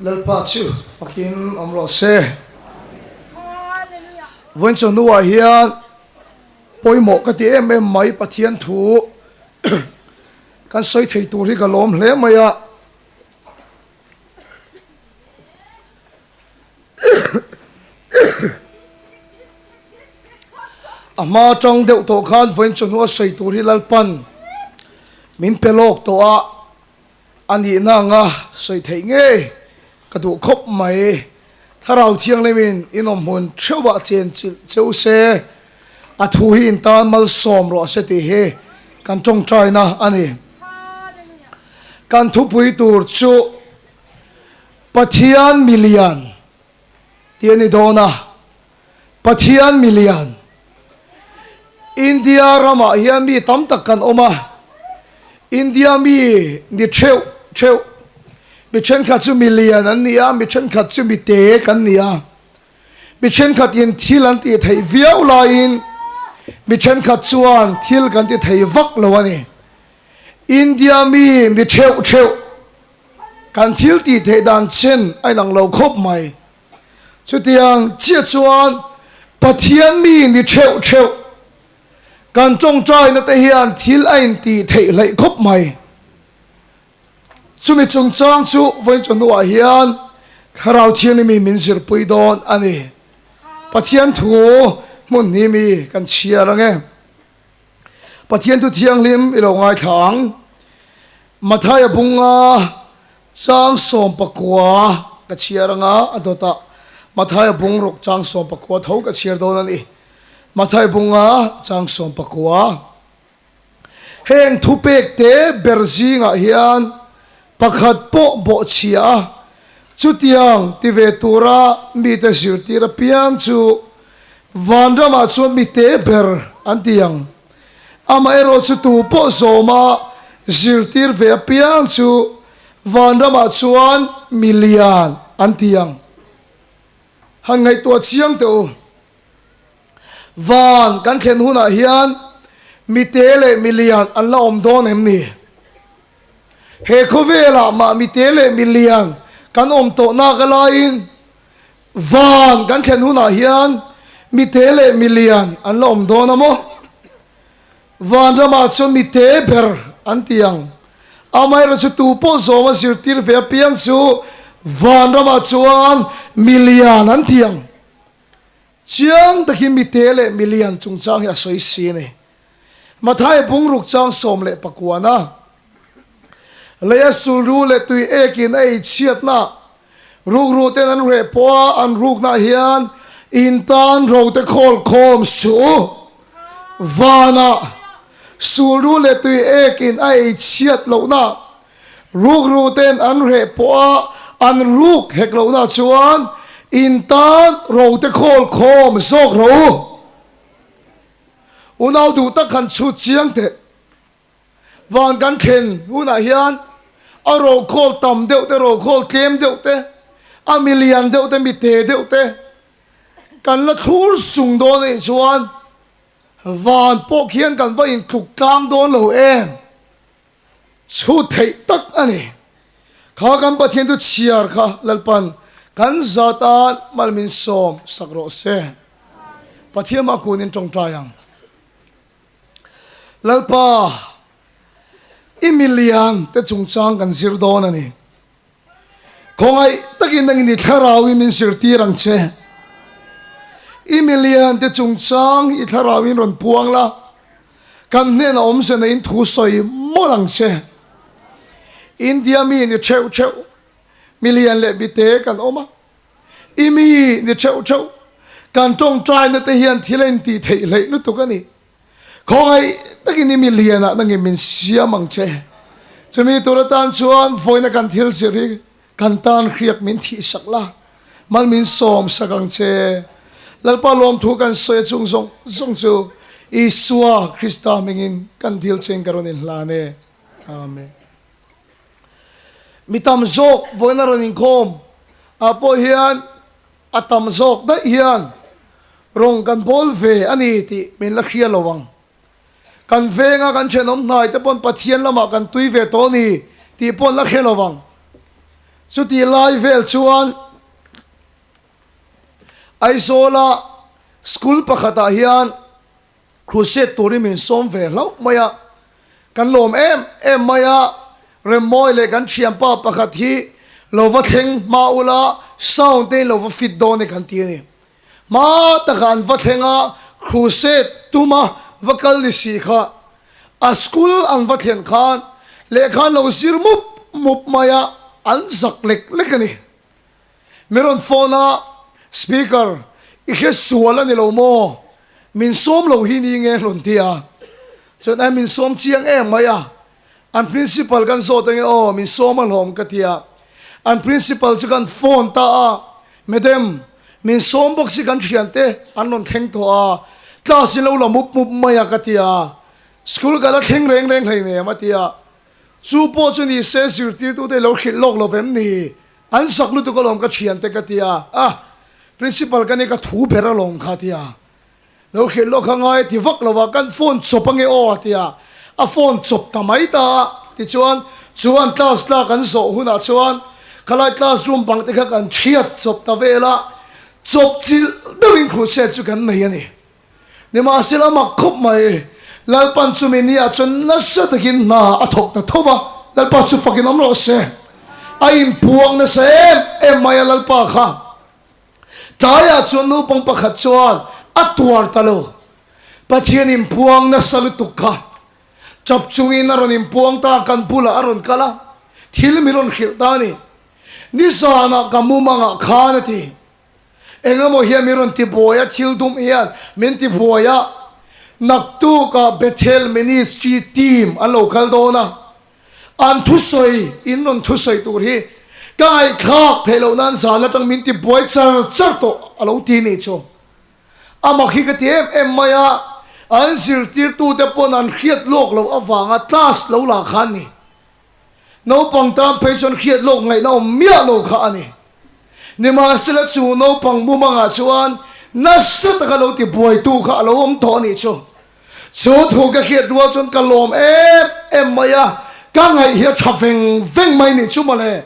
Lalpa chu fakin awm rawh se. Vawiin chawhnuah hian pawimawh ka ti em em mai Pathian thu kan sawi thei tur hi ka lawm hle mai a. A hma atang deuh tawh khan vawiin chawhnu a sawi tur hi Lalpan min pe lawk tawh a, a nihna anga sawi theih ngei ka duh khawp mai. Thlarau Thianghlimin in awm hmun theuhah chen chilh che u se, a thu hi in tan malsawm rawh se tih hi kan tawngtaina a ni. Kan thupui tur chu Pathian milian tih a ni dawn a, Pathian milian. India ramah hian mi tam tak kan awm a, India mi ni theuh theuh, mi thenkhat chu milian an ni a, mi thenkhat chu mi te kan ni a, mi thenkhatin thil an tih theih viau laiin mi thenkhat chuan thil kan ti thei vak lo a ni. India mi ni theuh theuh. Kan thil tih theih dan chen a inang lo khawp mai. Chutiang chiah chuan Pathian mi ni theuh theuh kan tawngtaina te hian thil a intih theih hleih khawp mai. Chumi chungchang chu vawiin chawhnuah hian Thlarau Thianghlim in min zirpui dawn a ni. Pathian thu hmun hnih mi kan chhiar ang e. Pathian thu thianghlim i lo ngaithla ang. Mathaia bunga chang 19 ka chhiar anga a dawtah Mathaia bung ruk chang 19 tho ka chhiar dawn a ni. Mathaia bunga chang 19. Heng thupek te ber zingah hian pakhat pawh bawhchhia a, chutiang ti ve tura mite zirtir apiang chu Vanramah chuan mi te ber an ti ang. Amaherawh chu tu pawh zawma zirtir ve apiang chu vanramah chuan mi lian an ti ang. Han ngaihtuah chiang teh u. Van kan thlen hunah hian mi te leh mi lian an la awm dawn em ni? He khawvelah mah mi te leh mi lian kan awm tawh nak alaiin Van kan thlen hunah hian mi te leh mi lian an la awm dawn a maw? Van ramah chuan mi te ber an ti ang. Amaherawh chu tu pawh zawm a zirtir ve apiang chu van ramah chuan mi lian an ti ang. Chiang takin mi te leh mi lian chungchang hi a sawi si a ni. Mathaia bungruk chang 19-a Leia sulru leh tui ekin a ei chhiatna, rukru ten an reh pawh a an rukna hian in tan rote khawl khawm suh u. Vanah sulru leh tui ekin a ei chhiat lohna, rukru ten an reh pawh a an ruk hek lohna chuan in tan rote khawl khawm zawk rawh u. Unau duh tak han chhut chiang teh. Van kan thlen hunah hian a rokhawlh tam deuh te, rokhawlh tlem deuh te, a mi lian deuh te, mi te deuh te kan la thlur sung dawn anih chuan van pawh khian kan va intluk tlang dawn lo em? Chhut theih tak a ni. Kha kan Pathian chu chhiar kha Lalpan kan za tan mal min sawm sak rawh se. Pathian mah kunin tawngtai ang. Lalpa, i milian te chungchang kan zir dawn a ni. Khawngaih takin nangin i thlarauin min zirtir ang che. I milian te chungchang i thlarauin rawn puang la, kan hnenah awmze neiin thu sawi mawlh ang che. India mi ni theuh theuh, milian leh mite kan awm a. I mi ni theuh theuh, kan tawngtaina te hian thil a intih theih hleih lutuk a ni. Khawngaih takin i mi lianah nangin min siam ang che. Chumi tur atan chuan vawiina kan thil zir hi kan tan hriak min thihsak la, mal min sawm sak ang che. Lalpa lawmthu kan sawi a chung zawng zawng chu Isua Krista hmingin kan thil cheng ka rawn inhlan e. Amen. Mi tam zawk vawiina rawn inkhawm ah pawh hian a tam zawk daih hian rawng kan bawl ve a ni tih min la hria lo ang. Kan venga kan thenawm hnai te pawn Pathian lamah kan tui ve tawh a ni tih pawh an la hre lo ang. Chutih lai vel chuan Aizawla school pakhatah hian Crusade turin min sawm ve hlauh mai a, kan lawm em em mai a, Remmawi leh kan thianpa pakhat hi lo va thleng hma ula sound te in lo va fit dawn e kan ti a ni. Hma takah an va thleng a, Crusade tuma va kal ni si kha a school an va thlen khan lehkha an lo zir mup mup mai a, an zak lek lek a ni. Mi rawn phone a, Speaker, i hre sual a ni lo maw? Min sawm lo hi ni nge rawn ti a. Chuan a min sawm chiang em mai a, an principal kan zawt ange aw, min sawm a hlawm ka ti a. An principal chu kan phone ta a, Madam, min sawm bawk si kan thiante an rawn thleng tawh a, class in lo la mup mup mai a ka ti a. School ka la thleng reng reng hleinem a ti a. Chu pawh chu ni se zirtirtute lo hrilh lawk lo vem ni? An sak lutuk alawm ka thiante ka ti a, ah Principal ka ni ka thu ber alawm kha ti a, lo hrilh lawk kha ngai ti vak lo a, kan phone chawp ange aw a ti a, a phone chawp ta mai ta a, tichuan chu an class lak an zawh hunah chuan khalai class room bang te kha kan thiat chawp ta vel a, chawp chilh deuhin crusade chu kan nei a ni. Nimahsela mak khawp mai, Lalpan chumi ni ah chuan nasa takin hna a thawk ta tho va, Lalpa chu fakin awm rawh se. A inpuang nasa em em mai a Lalpa kha. Tlaiah chuan naupang pakhat chuan a tuar ta lo. Pathian inpuang nasa lutuk kha. Tap chungin a rawn inpuang ta, kan bulah a rawn kal a, thil min rawn hrilh ta a ni. Nizanah ka mumangah khan a ti. Engemaw hian min rawn tibuai a, thil dum hian min tibuai a, naktukah Bethel Ministry team an lo kal dawn a, an thusawi, in rawn thusawi tur hi ka ngaihthlak theih loh nan zan atang min tibuai char char tawh a lo ti nih chu. A mak hi ka ti em em mai a, an zirtirtute pawn an hriat lawk loh avanga class lo lah khan ni. Naupang tan phei chuan hriat lawk ngaihna awm miah lo kha a ni. Nimahsela chu naupang mumangah chuan nasa taka lo ti buaitu kha a lo awm tawh a nih chu. Chu thu ka hriat rual chuan ka lawm em em mai a, ka ngaih hi a tha veng veng mai nih chu mawle.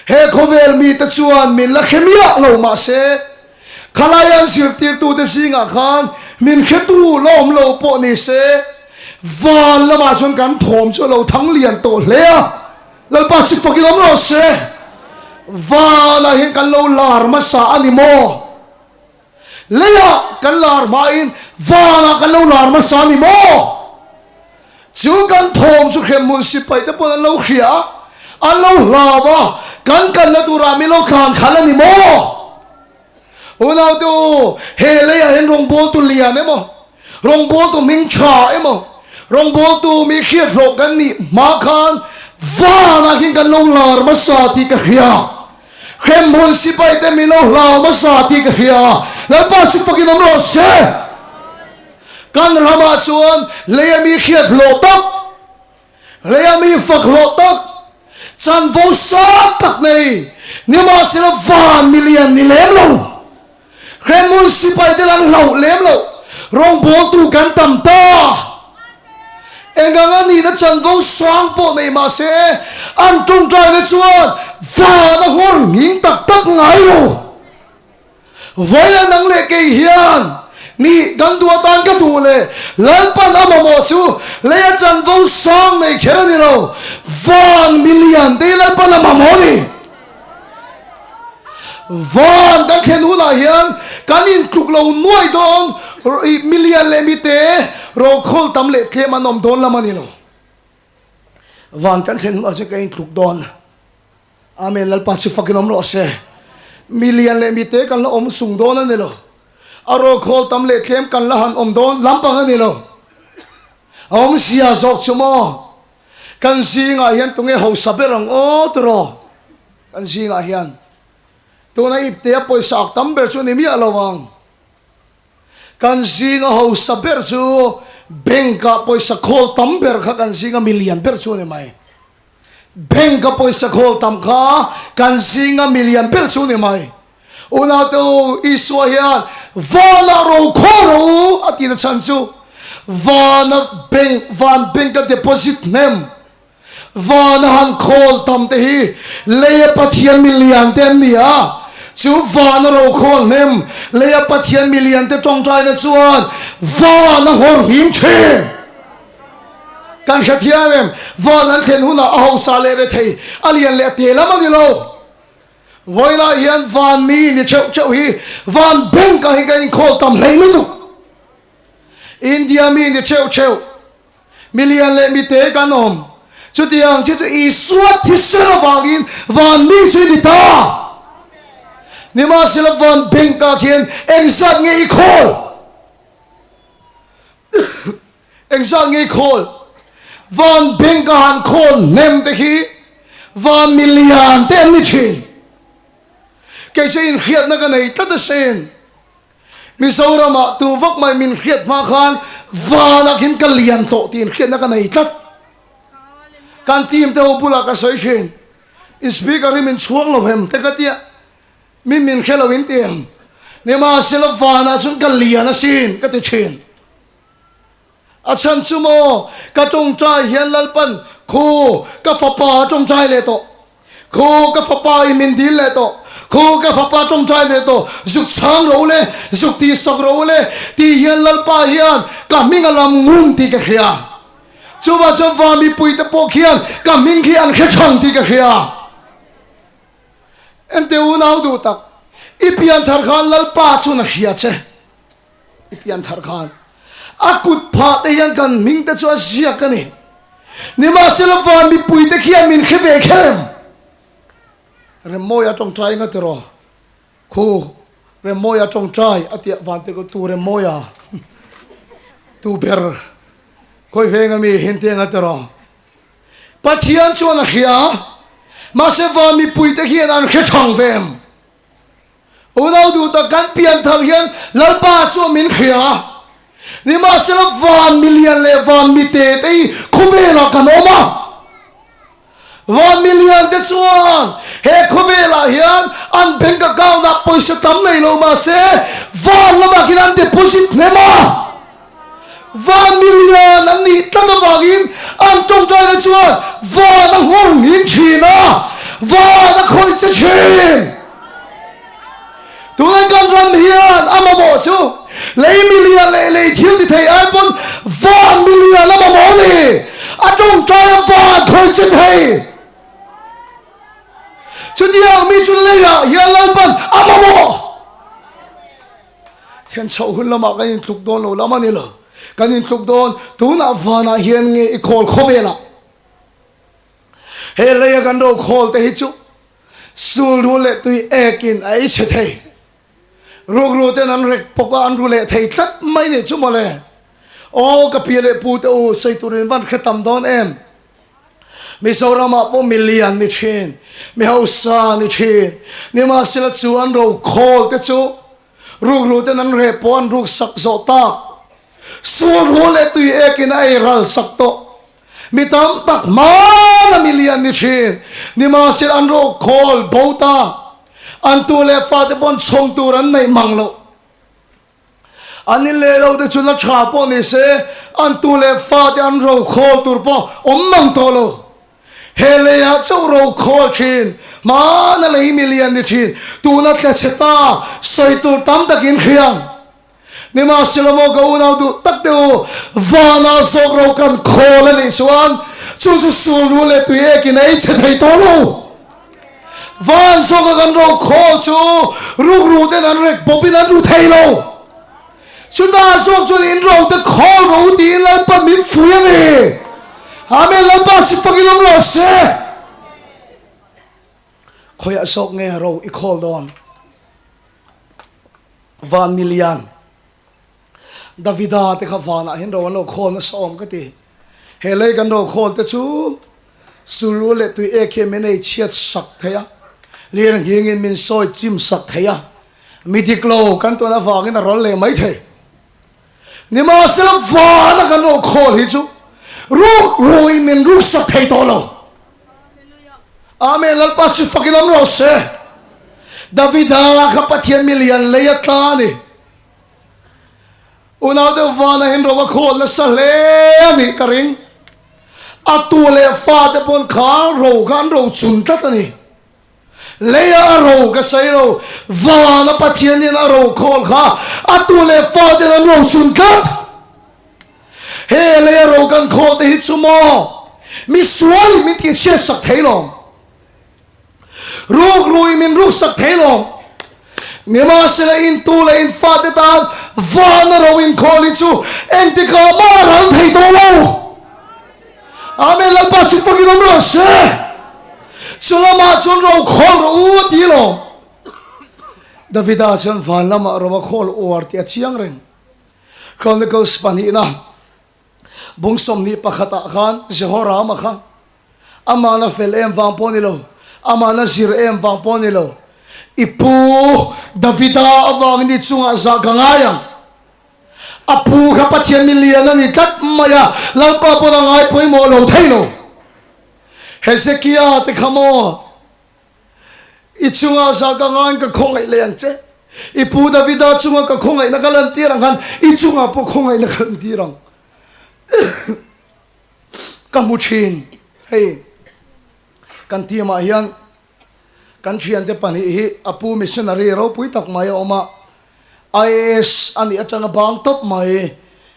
He khawvel mite chuan min la hre miah lo mahse, khalai an zirtirtute zingah khan min hretu la awm lo pawh ni se, van lamah chuan kan thawm chu a lo thang lian tawh hle a, Lalpa chu fakin awm rawh se. Vanah hian kan lo lar hmasa a ni maw? Leiah kan lar hmain vanah kan lo lar hmasa a ni maw? Chu kan thawm chu hremhmun sipai te pawn an lo hria a, an lo hlau a, kan kalna turah min lo thlan khalh a ni maw? Unaute u, he leiah hian rawngbawltu lian emaw, rawngbawltu hming tha emaw, rawngbawltu mi hriat hlawh kan nih hma khan vanah hian kan lo lar hmasa tih ka hria. Hremhmun sipai te min lo hlau hmasa tih ka hria, Lalpa chu fakin awm rawh se. Kan ramah chuan leia mi hriat hlawh tak, leia mi fak hlawh tak, chanvo sang tak nei, nimahsela van milian ni lem lo. Hremhmun sipai te kan hlauh lem lo, rawngbawltu kan tam ta. Engang a nihna chanvo sang pawh nei mah se, an tawngtaina chuan van a nghawr nghing tak tak ngai lo. Vawiin nang leh kei hian nih kan duh atan ka duh leh Lalpan a mamawh chu lei a chanvo sang nei kher a ni lo, van milian te hi Lalpan a mamawh a ni. Van kan thlen hunah hian kan intluk lo nuai dawn, milian leh mite rokhawl tam leh tlem an awm dawn lam a ni lo. Van kan thlen hunah chuan kan intluk dawn. Amen, Lalpa chu fakin awm rawh se. Milian leh mite kan la awm sung dawn a ni lo. A rokhawl tam leh tlem kan la han awm dawn lampang a ni lo. A awmzia zawk chu maw? Kan zingah hian tunge hausa ber ang aw tiraw? Kan zingah hian tuna iptea pawisa ak tam ber chu ni miah lo ang. Kan zinga hausa ber chu bank-ah pawisa khawl tam ber kha kan zinga milian ber chu a ni mai. Bank-a pawisa khawl tam kha kan zinga milian ber chu a ni mai. Unaute u, Isua hian vanah ro khaw rawh u a tihna chhan chu vana bank, van bank-a deposit hnem. Vana han khawl tam te hi leia Pathian milian te an ni a, chu vana rokhawl hnem leia Pathian milian te tawngtaina chuan van a nghawr hlim thin. Kan hrethiam em? Van an thlen hunah a hausa leh rethei, a lian leh a te lam a ni lo. Vawilah hian van mi ni theuh theuh hi van bank ah hi kan inkhawl tam hlei lutuk. India mi ni theuh theuh, mi lian leh mi te kan awm. Chutiang chi chu Isua thisen avangin van mi chu i ni ta. Nimahsela van bank ah khian engzat nge i khawl? Engzat nge i khawl? Van bank a han khawl hnem te khi van mi lian te an ni thin. Kei chu inhriatna ka nei tlat asin. Mizoramah tu vak mai min hriat hma khan vanah khin ka lian tawh tih inhriatna ka nei tlat. Kan team te ho bulah ka sawi thin. Speaker hi min chhuang lo hem te ka tia. Min min hre lo in ti em? Nimahsela vanah chuan ka lian asin ka ti thin. A chhan chu maw, ka tawngtai hian Lalpan khu ka fapa a tawngtai leh tawh, khu ka fapa i min dil leh tawh, khu ka fapa tawngtai leh tawh, zuk chhang ro le, zuk tih sak ro le tih hian Lalpa hian ka hming a lam ngun tih ka hria. Chuvah chuan va mipuite pawh khian ka hming khi an hre chhang tih ka hria. Ente unau duh tak, i pianthar khan Lalpa chuan a hria che. I pian thar khan a kut phah te hian kan hming te chu a ziak a ni. Nimahsela van mipui te khian min hre ve kher em? Remmawia tawngtai nga tiraw? Khu Remmawia tawngtai a tia van te tu Remmawia tu ber khawi veng ami hin te nga tiraw? Pathian chuan a hria mahse van mipui te khian an hre thang ve em? Unau duh tak kan pian thar hian Lalpa chuan min hria a, nimahsela van milian leh van mite te hi khawvelah kan awm a. Van milian te chuan he khawvelah hian an bank account ah pawisa tam nei lo mahse van lamah khian an deposit hnem a. Van milian an nih tlat avangin an tawngtaina chuan van a nghawr nghin thin a, van a khawih che thin. Tunah kan ram hian a mamawh chu lei milian leh lei thil ti thei ai pawn van milian a mamawh a ni. A tawngtaia van khawih che thei. Chutiang mi chu leiah hian Lalpan a mamawh. Then chhoh hun lamah kan intluk dawn lo lam a ni lo. Kan intluk dawn tunah vanah hian nge i khawl khawvelah. He leia kan ro khawl te hi chu sulru leh tui ekin a ei chhe thei. Rukru ten an rek pawk a an ru leh thei tlat mai nih chu mawle. Aw ka pi leh pu te u sawi turin van hre tam dawn em. Mizoramah pawh mi lian ni thin, mi hausa ni thin, nimahsela chu an ro khawl te chu rukru ten an reh pawh an ruk sak zawh tak. Sulru leh tui ekin a ei ral sak tawh. Mi tam tak hmana mi lian ni thin, nimahsela an ro khawl bo ta. An tu leh fate pawn chhawm tur an neih mang loh. An in leh lo te chu la tha pawh ni se, an tu leh fa te an ro khawl tur pawh awm mang tawh lo. He leiah chauh ro khawl thin, hmana lei milian ni thin, tuna tle chhe ta, sawi tur tam takin hriang. Nimahsela maw ka unau duh tak te u, vanah zawk ro kan khawl a nih chuan chu chu sulru leh tui ekin a ei chhe thei tawh lo. Van zawka kan ro khawl chu rukru ten an rek bawpin an ru thei lo. Chutah zawk chuan in ro te khawl rawh u tiin Lalpa min fui a ni. Amen Lalpa chu fakin awm rawh se. Khawiah zawk nge ro i khawl dawn? Van milian. Davida te kha vanah hian ro an lo khawl nasa awm ka ti. He lei kan ro khawl te chu sulru leh tui ek hian min ei chhiat sak thei a, lir nghingin min sawi chim sak thei a, mi dik lo kan tawn avangin a rawl leh mai thei. Nimahsela vana kan ro khawl hi chu ruk ruin min ruk sak thei tawh lo. Amen Lalpa chu fakin awm rawh se. Davida kha Pathian milian lei a tla a ni. Unau deuh vana hian ro a khawl nasa hle a nih ka ring. A tu leh fate pawn kha ro kha an ro chun tlat a ni. Leia a ro ka sawi lo, vana Pathian hian a ro khawl kha a tu leh faten an ro chun tlat. He leia ro kan khawl te hi chu maw mi sualin min tihchhiat sak thei lo, rukruin min ruk sak thei lo. Nimahsela in tu leh in fate tan vana ro inkhawl hi chu engtikah mah a ral thei tawh lo. Amen Lalpa chu fakin awm rawh se. Chu lamah chuan ro khawl rawh u a ti lo. Davida chuan van lamah ro a khawl uar tih a chiang reng. Chronicles pahnihna bung 21 ah khan Jehorama kha Amahna fel em vang pawh ni lo, amahna zir em vang pawh ni lo, i pu Davida avangin i chungah zah ka ngai ang. A pu kha Pathian mi lian a ni tlat mai a, Lalpa pawn a ngai pawimawh lo thei lo. Hezekia te kha maw, i chungah zah ka ngaiin ka khawngaih leh ang che. I pu Davida chunga ka khawngaihna ka lantir ang khan i chungah pawh khawngaihna ka lantir ang. Ka hmu thin hei kan team ah hian kan thiante pahnih hi a pu missionary ropui tak mai a awm a, IAS a nih atanga bang tawp mai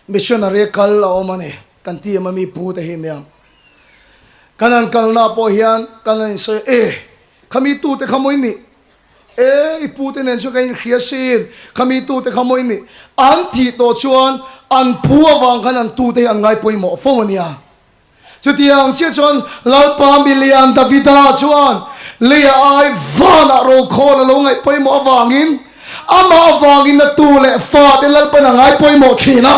missionary kal a awm a ni kan team a mi pu te hi nia. Kan han kalna pawh hian kan han insawi e khami tute kha mawi nih E, i pute nen chuan ka inhria sin, khami tute kha maw i nih? An tih tawh chuan an pu avang khan an tute hi an ngai pawimawh fo a nia. Chutiang chiah chuan Lalpa milian Davida chuan leia ai vanah rokhawl a lo ngaih pawimawh avangin amah avangin a tu leh fate Lalpan a ngai pawimawh thin a.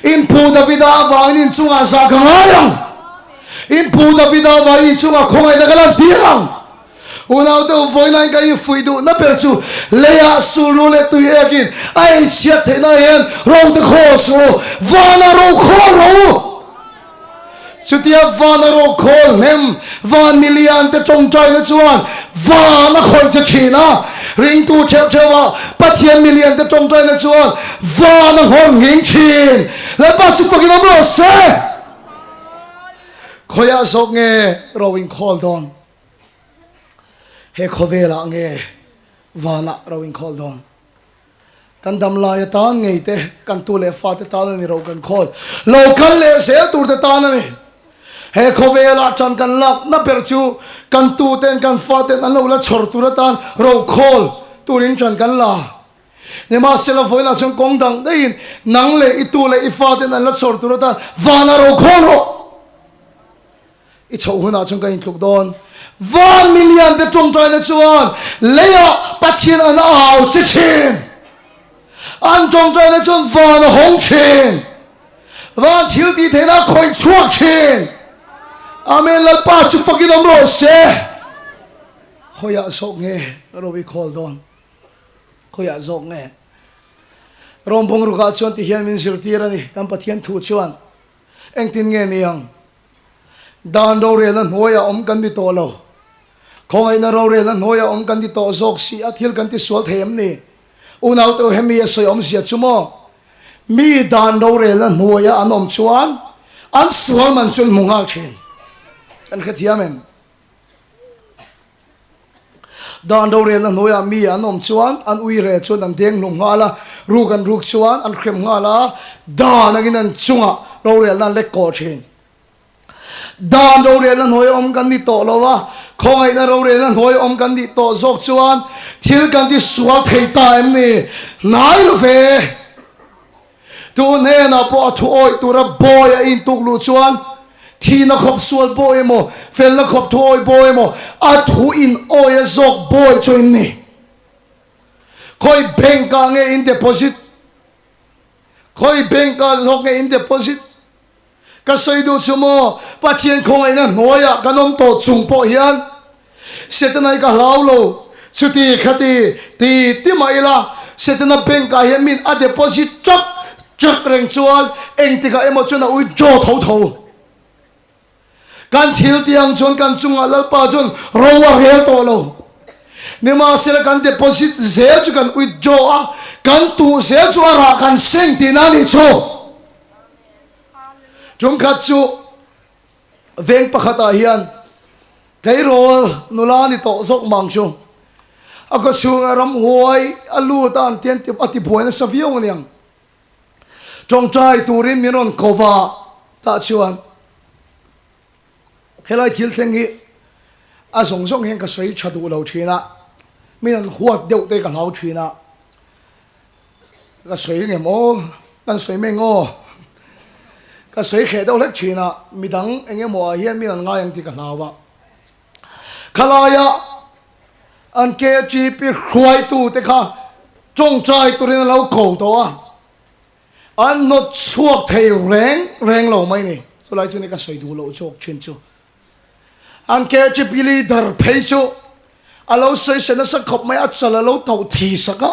In pu Davida avangin inchungah zah ka ngai ang. In pu Davida avangin inchungah khawngaihna ka lantir ang. Unau deuh vawilain ka infuih duhna ber chu leiah sulru leh tui ekin a eichhiat theihna hian ro te khawl suh u, vana ro khawl rawh u. Chutia vana ro khawl hnem van milian te tawngtaina chuan van a khawih che thin a, ringtu theuh theuh ah Pathian milian te tawngtaina chuan van a nghawr nghing thin. Lalpa chu fakin awm rawh se. Khawiah zawk nge ro inkhawl dawn? He khawvelah nge vanah ro inkhawl dawn? Kan dam lai atan ngei te, kan tu leh fate tan a ni ro kan khawl. Lo kal leh zel tur te tan a ni. He khawvelah tan kan lakna ber chu kan tu ten kan faten an lo la chhawr tur atan ro khawl turin tan kan la. Nimahsela vawiinah chuan kawng dang daihin nang leh i tu leh i faten an la chhawr tur atan vanah ro khawl rawh. I chhoh hunah chuan ka intluk dawn. Van milian te tawngtaina chuan leiah Pathian an au che thin. An tawngtaina chuan van a hawng thin. Van thil tih theihna a khawih chhuak thin. Amen Lalpa chu fakin awm rawh se. Khawiah zawk nge ro i khawl dawn? Khawiah zawk nge? Rawmbung rukah chuan tihian min zirtir a ni, kan Pathian thu chuan. Engtin nge ni ang? Dan rorelna hnuaiah awm kan ni tawh lo. Khawngaihna rorelna hnuaiah awm kan ni tawh zawk si a, thil kan tisual thei em ni? Unaute u, hemi a sawi awmzia chu maw? Mi dan rorelna hnuaiah an awm chuan an sual man chu an hmu nghal thin. Kan hrethiam em? Dan rorelna hnuaiah mi an awm chuan an ui re chuan an deng hlum nghal a, ruk an ruk chuan an hrem nghal a, dan angin an chungah rorelna an lek kawh thin. Dan rorelna hnuaia awm kan ni tawh lo a, khawngaihna rorelna hnuaia awm kan nih tawh zawk chuan thil kan ti sual thei ta em ni? Hnai lo ve! Tu hnenah pawh a thu awih tura bawi a intuk luh chuan thihna khawp sual bawi emaw, felna khawp thu awih bawi emaw, a thu in awih a zawk bawi chu in ni. Khawi bank ah nge in deposit? Khawi bank ah zawk nge in deposit? Ka sawi duh chu maw, Pathian khawngaihna hnuaiah kan awm tawh chung pawh hian Setana hi ka hlau lo, chuti khati ti ti mah ila Setana bank ah hian min a deposit trak trak reng chuan engtikah emaw chuan a withdraw tho tho. Kan thil tih ang chuan kan chungah Lalpa chuan ro a rel tawh lo. Nimahsela kan deposit zel chu kan withdraw a, kan tuh zel chu a rah kan seng tihna a nih chu. Tumkhat chu. Veng pakhatah hian tleirawl nula ni tawh zawk mang chu a kaw chhunga ramhuai a lut a an tian a ti buai nasa viau aniang. Tawngtai turin min rawn ko va tah chuan helai thil thleng hi a zawng zawng hian ka sawi tha duh lo thin a, min an huat deuh te ka hlau thin a. Ka sawi nge maw? Kan sawi mai ngaw? Ka sawi hreh deuh hlek thin a, midang eng emaw ah hian min an ngai ang tih ka hlau a. Khalaia an KGP hruaitu te kha tawngtai turin an lo ko tawh a, an hnawt chhuak thei reng reng lo mai ni. Chulai chu ni ka sawi duh loh chawk thin chu. An KGP leader phei chu a lo sawi se nasa khawp mai, a chal a lo tauh thi sak a.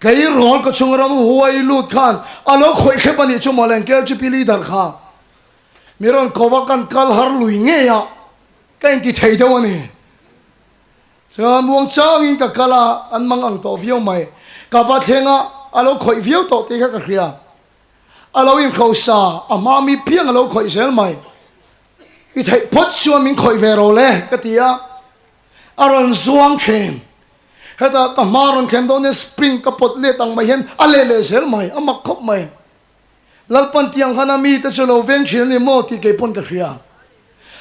Tleirawl ka chhung ram huai lut khan a lo khawih hrep a nih chu mawle an KGP leader kha. Mi rawn ko a kan kal har lui ngei a, ka inti thei deuh a ni. Chuan muang changin ka kal a, an mang ang tawh viau mai. Ka va thleng a, a lo khawih viau tawh tih kha ka hria. A lo inhrosa, a hma mi piang a lo khawih zel mai. I theih phawt chuan min khawih ve ro le, ka ti a. A rawn zuang thin. Hetah ka hma rawn thlen dawn hian spring ka pawt let ang mai hian a leh leh zel mai, a mak khawp mai. Lalpan tiang khan a mite chu lo veng thin a ni maw tih kei pawn ka hria.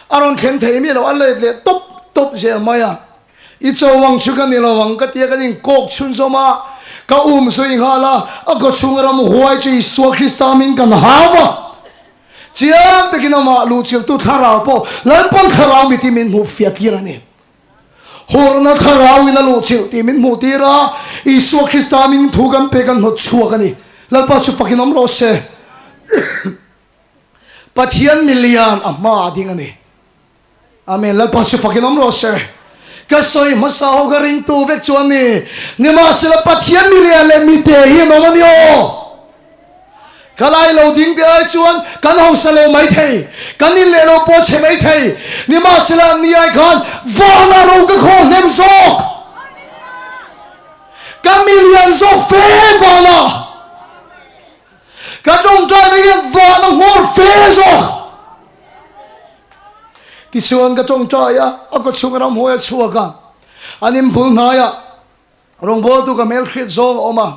A rawn thlen thei miah lo, a let leh tawp tawp zel mai a. I cho ang chu ka ni lo ang ka ti a, kan inkawk chhunzawm a, ka um zui nghal a, a kawchhung ram huai chu Isua Krista min kan hau a. Chiang takin amah luhchilhtu thlarau pawh Lalpan thlarau miti min hmuh fiah tir a ni. Hurna thlarauin a luhchilh tih min hmuh tir a, Isua Krista min thu kan pe kan hnawt chhuak a ni. Lalpa chu fakin awm rawh se. Pathian milian a hma a ding a ni. Amen. Lalpa chu fakin awm rawh se. Ka sawi hmasa ho ka ringtu vek chu a ni. Nimahsela Pathian milian leh mite hi an awm a ni aw. Ka lai lo ding te ai chuan kan hausa lo mai thei, kan in leh lo pawh chhe mai thei. Nimahsela an ni ai khan vana ro ka khaw hnem zawk. Ka milian zawk fe vana. Ka tawngtaina hian van a nghawr fe zawk. Tichuan ka tawngtai a, a kawchhung ramhuai a chhuak a, an inbul hnaiah rawngbawltu ka hmelhriat zawng a awm a,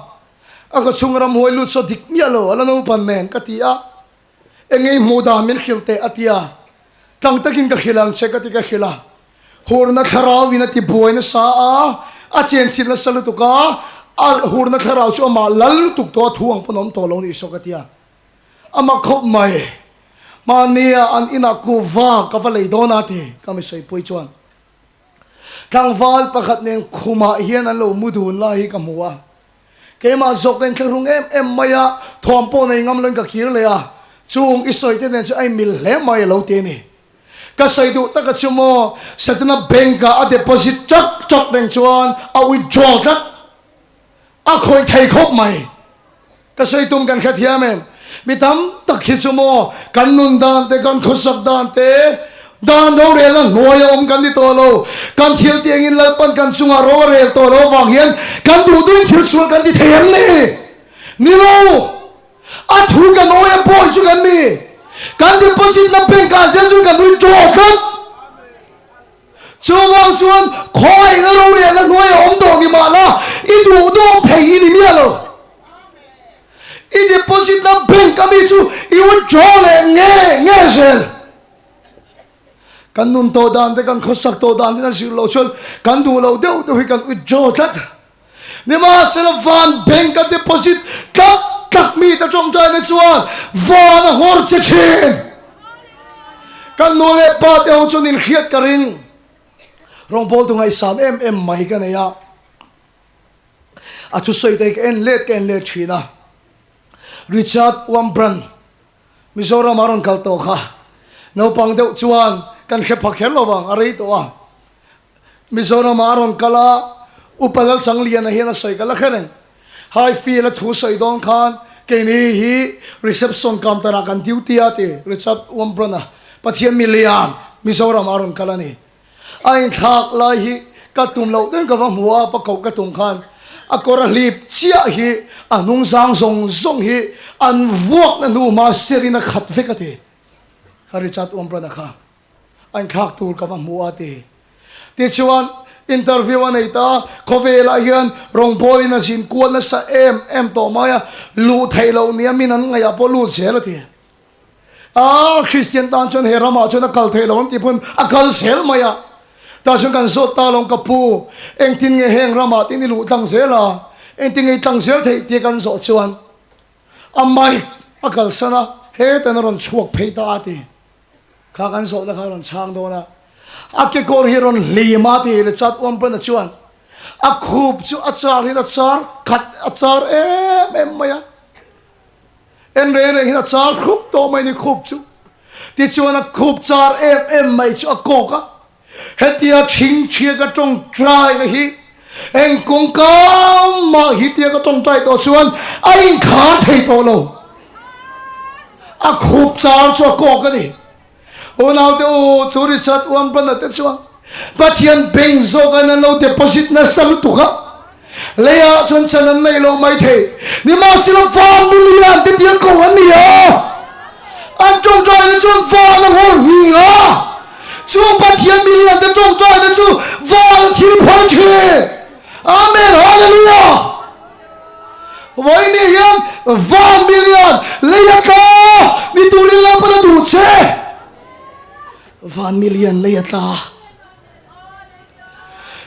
a kawchhung ramhuai lut saw dik miah lo, a la naupan nen ka ti a, eng nge i hmuh dan min hrilh teh a ti a, tlang takin ka hrilh ang che ka ti ka hrilh a, Hurna thlarauin a ti buai nasa a, a chenchilh nasa lutuk a, a hurna thlarau chu amah lal lutuk tawh a thu ang pawn a awm tawh lo nih saw ka ti a. A mak khawp mai. Mahnia an inah kuhva ka va lei dawn a ti ka mi sawipui chuan tlangval pakhat nen khumah hian an lo mu dun lai hi ka hmu a. Keimah zawk ka inthlahrung em em mai a, thuam pawh nei ngam loin ka kir leh a, chung i sawi te nen chu a inmil hle mai a lo ti a ni. Ka sawi duh taka chu maw, Setana bank ah a deposit ṭak ṭak reng chuan a withdraw tlat. A khawih thei khawp mai. Ka sawi tum kan hrethiam em? Mi tam tak hi chu maw, kan nun dan te, kan khawsak dan te, dan rorelna hnuaia awm kan ni tawh lo. Kan thil tih engin Lalpan kan chungah ro a rel tawh lo avang hian kan duh duhin thil sual kan ti thei em ni? Ni lo! A thu kan awi a pawi chu kan ni. Kan deposit na bank ah zel chuan kan withdraw tlat. Chuvang chuan khawngaihna rorelna hnuai a awm tawh ni mahla i duh duh thei i ni miah lo. I deposit na bank a mi chu i withdraw leh nge nge zel. Kan nun tawh dan te kan khawsak tawh dan te kan zir loh chuan kan duh loh deuh deuh hi kan withdraw tlat. Nimahsela van bank a deposit tlak tlak mi te tawngtaina chuan van a nghawr che thin. Kan nu leh pa te ho chuan inhriat ka ring. Rawngbawltu ngaihsam em em mai ka nei a. A thusawi te hi ka en let ka en let thin a. Richard Wurmbrand Mizoram a rawn kal tawh kha. Naupang deuh chuan kan hre pha kher lo vang, a rei tawh a. Mizoramah a rawn kal a, Upa Lalchangliana hian a sawi ka la hre reng. Highfield a thu sawi dawn khan keini hi reception counter ah kan duty a ti Richard Wurmbrand-a Pathian milian Mizoramah a rawn kal a ni. A inthlak lai hi ka tum loh deuhin ka va hmu a, va koh ka tum khan a kawr a hlip chiah hi a hnungzang zawng zawng hi an vuakna hnu hma serin a khat vek a ti. Kha Richard Wurmbrand-a kha a inthlak tur ka va hmu a ti. Tichuan, interview a nei ta, khawvelah hian rawngbawlin a zin kual nasa em em tawh mai a, luh theih loh nia min an ngaihah pawh lut zel a ti. A, Kristian tan chuan he ramah chuan a kal theih loh an tih pawhin a kal zel mai a. Tah chuan kan zawt ta lo, ka pu, engtin nge heng ramah te in i luh tlang zel a, engtin nge i tlang zel theih tia kan zawh chuan a mic a kalsan a, hetan a rawn chhuak phei ta a ti. Kha kan zawhna kha a rawn chhang dawn a, a kekawr hi a rawn hlim a ti Richard Wurmbrand-a chuan a khup chu a char hian a char khat a char em em mai a, en reng reng hian a char khup tawh mai ni khup chu. Tichuan a khup char em em mai chu a kawk a, hetia thingthia ka tawngtai na hi eng kawngka mah hi tia ka tawngtai tawh chuan a inkhar thei tawh lo. A khup char chu a kawk a ni. Unaute u, chu Richard Wurmbrand-a te chuan Pathian bank zawk an lo deposit nasa lutuk a, leiah chuan chan an nei lo mai thei. Nimahsela van milian te tia ko an ni a, an tawngtaina chuan van a nghawr nghing a, chung Pathian milian te tawngtaina chu van a thil phal thin. Amen Hallelujah! Vawiin hian van milian lei a tla ni turin Lalpan a duh che. Van milian lei a tla.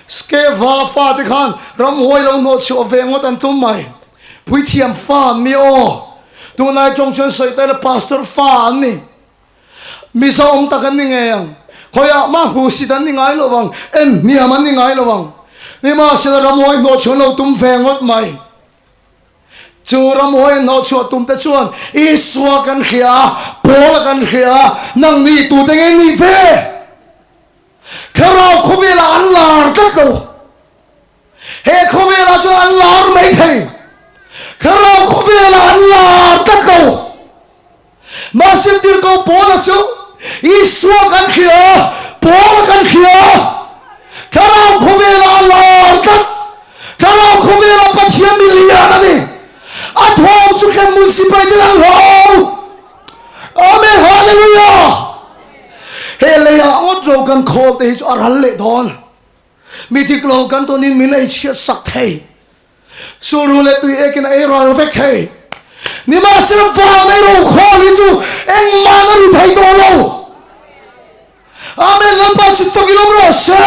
Skeva fate khan ramhuai lo hnawh chhuah ve ngawt an tum mai. Puithiam fa an ni aw. Tunlai tawng chuan sawi ta ila pastor fa an ni. Mizo awm tak an ni ngei ang. Khawiah mah hmuhsit an ni ngai lo vang, en hniam an ni ngai lo vang. Nimahsela ramhuai hnawh chhuah an lo tum ve ngawt mai. Chu ramhuai an hnawh chhuah tum te chuan Isua kan hria a, Paula kan hria a, nang ni tute nge nih ve? Thlarau khawvelah an lar tlat lo. He khawvelah chuan an lar mai thei. Thlarau khawvelah an lar tlat lo. Mahse tirhkoh Paula chu Isua kan hria, Paula kan hria. Thlarau khawvelah a lar tlat. Thlarau khawvelah Pathian mi lian a ni. A thawm chu hremhmun sipai ten an hlau. Amen Hallelujah. He leiah ngawt ro kan khawl te hi chu a ral leh dawn. Mi dik lo kan tawnin min ei chhiat sak thei. Sulru leh tui ekin a ei ral vek thei. Nimahsela van ei ro khawl hi chu engmah a ri thei tawh lo. Amen Lalpa chu fak i lawm rawh se.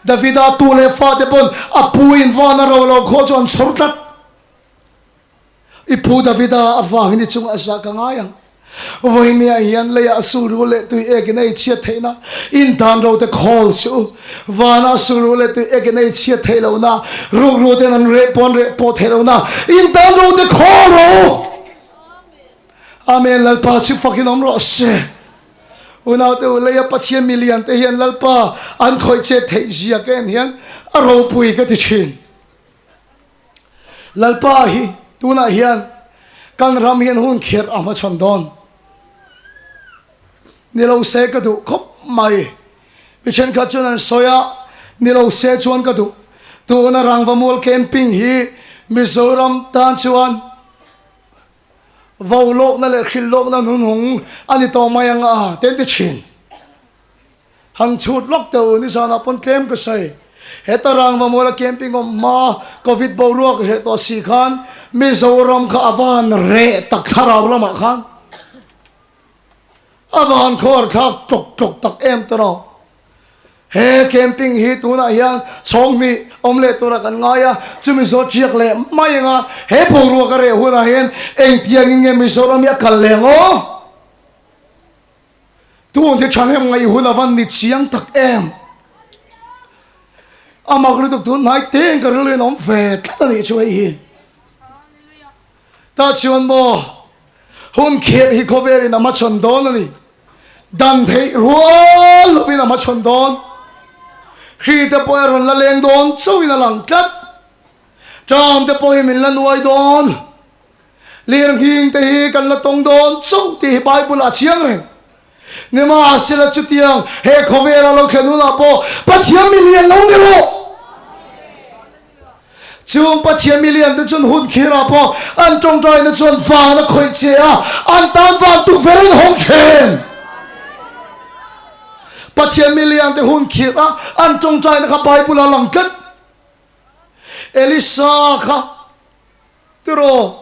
Davida tu leh fate pawn a pu in van a ro lo khaw chu an chhawr tlat. I pu Davida avangin i chungah zah ka ngai ang. Vawinia hian leiah sulru leh tui ekin a i chhiat theihna intan ro te khawl suh u. Vanah sulru leh tui ekin a i chhiat theih lohna, rukru ten an reh pawn reh pawh theih lohna intan ro te khawl rawh u. Amen Lalpa chu fakin awm rawh se. Unaute u leia Pathian milian te hian Lalpa an khawih chet theih zia ka en hian a ropui ka ti thin. Lalpa hi tunah hian kan ram hian hun kherh a hmachhawn dawn. Ni lo se ka duh khawp mai. Mi thenkhat chuan an sawi a, ni lo se chuan ka duh. Tuna Rangvamual camping hi Mizoram tan chuan vo lawkna leh hrilh lawkna hnunhung a ni tawh mai ang a, te an ti thin. Han chhut lawk teh u, nizanah pawn tlem ka sawi. Heta Rangvamuala camping awm hma Covid boruak reh tawh si khan Mizoram kha a van reh tak thlarau lamah khan a van khawar thlak tlawk tlawk tak em ta rawh. He camping hi tunah hian chhawng hnih awm leh turah kan ngai a, chumi zawt riak leh mai anga he boruak a reh hunah hian engtiangin nge Mizoram hi a kal leh ang aw? Tun hi thahnem ngaih hun a van ni chiang tak em? A mak lutuk tun hnai teng ka rilru in awm ve tlat a nih chu hei hi. Tah chuan maw hun khirh hi khawvel in a hmachhawn dawn a ni. Dan theih rual lovin a hmachhawn dawn. Hri te pawh a rawn la leng dawn chauhin a lang tlat. Ṭam te pawh hi min la nuai dawn. Lirnghing te hi kan la tawng dawn chauh tih hi Bible ah a chiang reng. Nimahsela chutiang he khawvela lo thlen hunah pawh Pathian mi lian lo ni rawh. Chung Pathian milian te chuan hun khirah pawh an tawngtaina chuan van a khawih che a, an tan van tukverh in hawng thin. Pathian milian te hun khirh a an tawngtaina kha Bible ah lang tlat. Elisa kha tiraw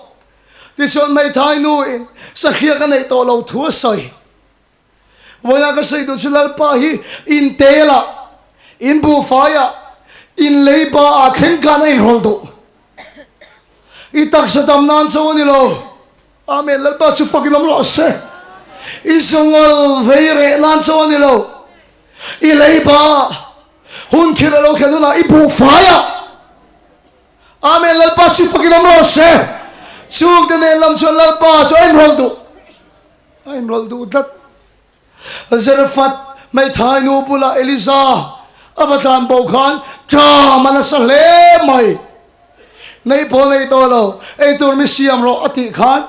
tichuan hmeithai nu in sahriak a neih tawh lo thu a sawi. Vawiah ka sawi duh chu Lalpa hi in telah, in buhfaiah, in leiba ah thleng khan a inrawlh duh. I taksa dam nan chauh a ni lo. Amen. Lalpa chu fakin awm rawh se. I zawngal vei reh nan chauh a ni lo. I leiba hun khirh a lo thlen hunah i buhfaiah. Amen. Lalpa chu fakin awm rawh se. Chungte nen lam chuan Lalpa chu a inrawlh duh. A inrawlh duh tlat. Zarephath hmeithai nu bulah Eliza a va tlan bo khan ṭam a nasa hle mai. Neih pawh nei tawh lo, ei tur mi siam rawh a tih khan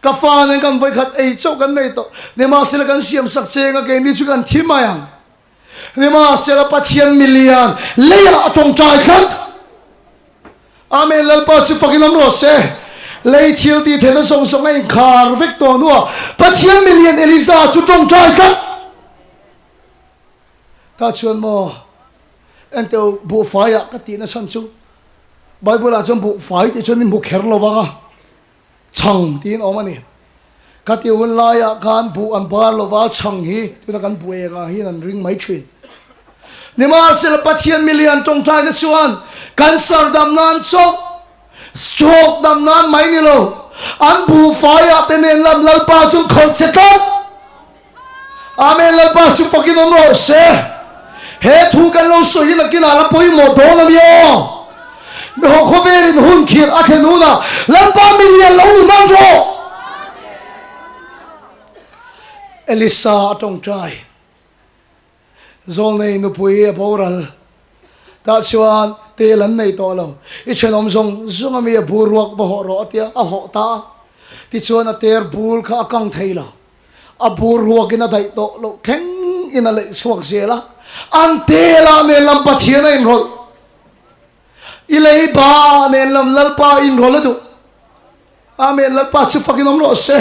ka fa nen kan vawikhat ei chauh kan nei tawh. Nimahsela kan siam sak cheng a keini chu kan thi mai ang. Nimahsela Pathian milian leiah a tawngtai tlat. Amen Lalpa chu fakin awm rawh se. Lei thil tih theihna zawng zawng a inkhar vek tawh hnuah Pathian milian Eliza chu tawngtai tlat. Tah chuan maw enteh buhfaiah ka tihna chhan chu Bible ah chuan buhfai tih chuan min hmu kher lo vang a. Chhang tiin awm a ni. Ka ti hun laiah khan buh an bar lova chhang hi tuna kan buh engah hian an ring mai thin. Nimahsela Pathian milian tawngtaina chuan cancer dam nan chawlh, stroke dam nan mai ni lo, an buhfaiah te nen lam Lalpa chu khawlh che tlat. Amen Lalpa chu fakin awm rawh se. He thu kan lo sawi hi nakinah la pawimawh dawn a ni aw. Mi haw khawvelin hun khirh a thlen hunah Lalpa milian lo ni hman rawh. Elisa a tawngtai. Zawlnei nupui a boral. Tah chuan tel an nei tawh lo. I thenawm zawng zawng a mi a bur ruak va hawh rawh a tia a hawh ta a. Tichuan a ter bul kha a kang thei lo. A bur ruakin a daih tawh loh thleng in a leih chhuak zel a. An telah nen lam Pathian a inrawlh. I lei ba nen lam Lalpa a inrawlh a duh. Amen Lalpa chu fakin awm rawh se.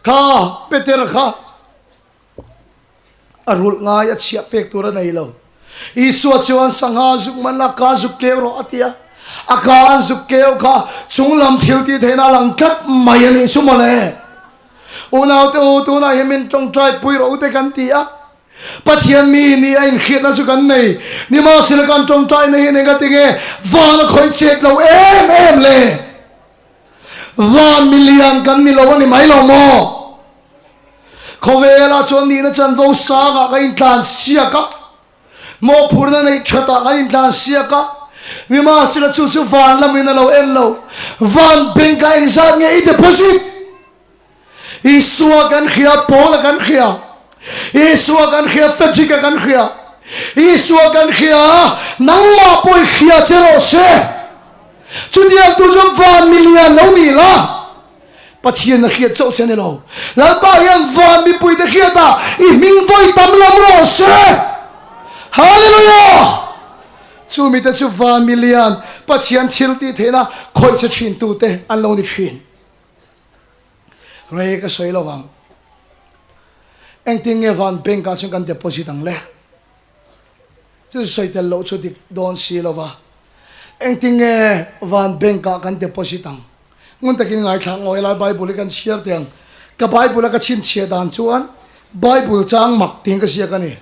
Kha Petera kha. A rulh ngai a chhiah pek tur a nei lo. Isua chuan sangha zuk man a ka zuk keu rawh a ti a. A ka an zuk keu kha chung lam thil tih theihna a lang tlat mai a nih chu mawle. Unaute u, tunah hian min tawngtai pui rawh u te kan ti a. Pathian mi ni a inhriatna chu kan nei. Nimahsela kan tawngtaina hian engatinge van a khawih chet lo em em le? Van milian kan ni lo a ni mai lo maw? Khawvelah chuan nihna chanvo sangah kan intlan siak a, mawhphurhna neih thatah kan intlan siak a, nimahsela chu chu van lamin a lo en lo. Van bank ah engzat nge i deposit? Isua kan hria, Paula kan hria, Isua kan hria, Frederick-a kan hria, Isua kan hria, nangmah pawh i hria che rawh se. Chutiang tu chuan van milian lo ni la, Pathian a hriat chauh che a ni lo. Lalpa hian van mipuite hriatah i hming vawi tam lam rawh se. Hallelujah! Chu mite chu van milian Pathian thil tih theihna khawih che thin tute an lo ni thin. Rei ka sawi lo vang. Engtin nge van bank ah chuan kan deposit ang le? Chu sawi tel loh chu dik dawn si lo va. Engtin nge van bank ah kan deposit ang? Ngun takin ngaithla ngawi lai Bible hi kan chhiar teh ang. Ka Bible a ka chhinchhiah dan chuan Bible chang mak tiin ka ziak a ni.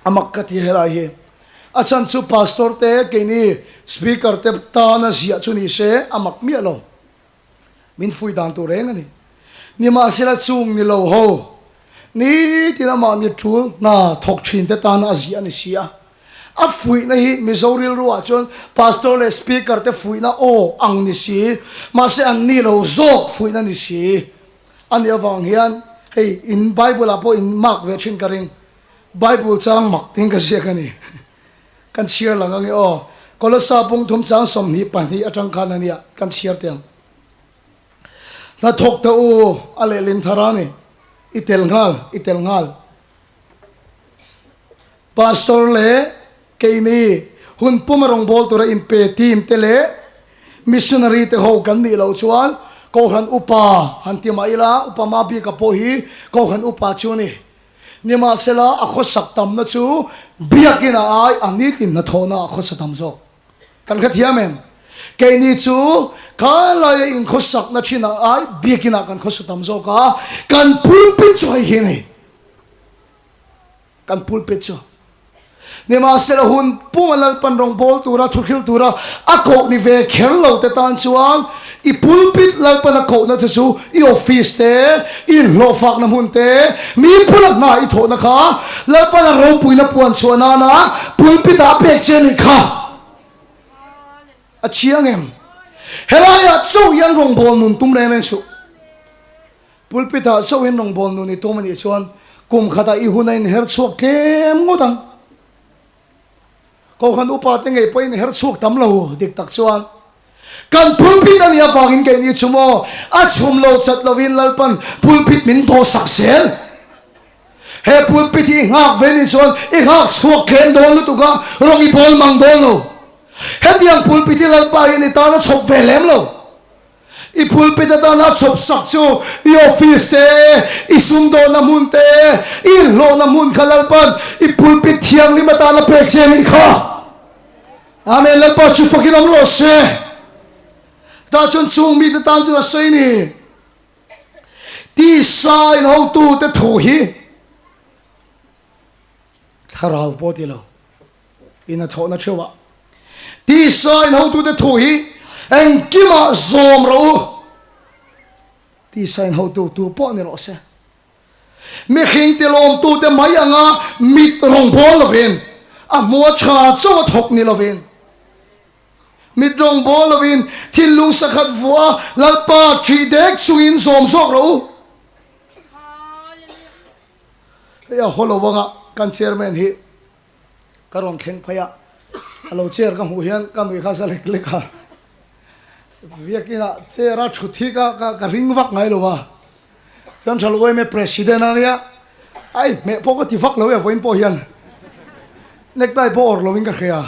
A mak ka ti helai hi. A chhan chu Pastor te keini Speaker te tana ziah chu ni se a mak miah lo. Min fui dan tur reng a ni. Nimahsela chung ni lo ho nitin amah ni tul hna thawk thin te tana a ziah a ni si a. A fuihna hi Mizo rilru ah chuan Pastor leh Speaker te fuihna aw ang ni si, mahse an ni lo zawk fuihna ni si a nih avang hian hei in Bible ah pawh in mark ve thin ka ring. Bible chang mak tiin ka ziak a ni. Kan chhiar lang ange aw. Kolosa pungthum chang 22 atang khan a nia kan chhiar teh ang. Hnathawk teh u a lehlin thar a ni. I tel nghal, i tel nghal. Pastor leh keini. Hun puma rawngbâwl tura inpe team te leh missionary te ho kan nih loh chuan Kohhran Upa han ti mah ila, Upa Mabika pawh hi Kohhran Upa chu a ni. Nimahsela, a khawsak tamna chu Biakina ai a nitin hnathawhna a khawsa tam zawk. Kan hrethiam em? Keini chu kalaia inkhawsakna thinah ai Biakinah kan khawsa tam zawk a, kan pulpit chu hei hi a ni. Kan pulpit chu nimahsela hun puma Lalpan rawngbâwl tura thuhril tura a koh ni ve kher lo te tan chuan i pulpit Lalpan a kohna che chu i office te, i inhlawhfakna hmun te, mi bula hna i thawhna kha Lalpan a ropuina puan chhuah nana pulpit ah a pek che a nih kha. A chiang em? Helaiah chauh hian rawngbâwl nun tum reng reng suh. Pulpit-ah chauhin rawngbâwl nun i tum a nih chuan kum khatah i hun a inher chhuak tlem ngawt ang. Kohhran upate ngei pawh inher chhuak tam lo dik tak chuan kan pulpit a nih avangin keini chu maw a chhum lo chat lovin Lalpan pulpit min dawhsak zel. He pulpit hi i nghak ve nih chuan i nghak chhuak tlem dawn lutuk a, rawng i bawl mang dawn lo. Hetiang pulpit hi Lalpa hian i tan a chhawp ve lem lo. I pulpit atana chhawp sak chu i office te, i sumdawnna hmun te, i inhlawhna hmun kha Lalpan i pulpit thianghlim atana pek che anih kha. Amen Lalpa chu fakin awm rawh se. Tah chuan chung mite tan chuan a sawi ni. Tisa inhotute thu hi thlarau pawh ti lo. In a thawhna theuhah tisa in hotute thu hi engkimah zawm rawh u. Tisa in hotu tu pawh ni rawh se. Mihring tilawmtute mai anga mit rawngbâwl lovin, a hmua tha chauh a thawk ni lovin, mit rawngbâwl lovin thinlung sakhat vuah Lalpa ṭih dek chungin zawm zawk rawh u. Hei a haw lo anga kan chairman hi ka rawn thleng phei a, a lo chair ka hmuh hian ka nuih kha za lek lek a, biakinah chair a thut hi ka ka ka ring vak ngai lo a, chuan tha lo em president a nia, a inhmeh pawh ka ti vak lo e vawiin pawh hian necktie pawh awrh lo in ka hria,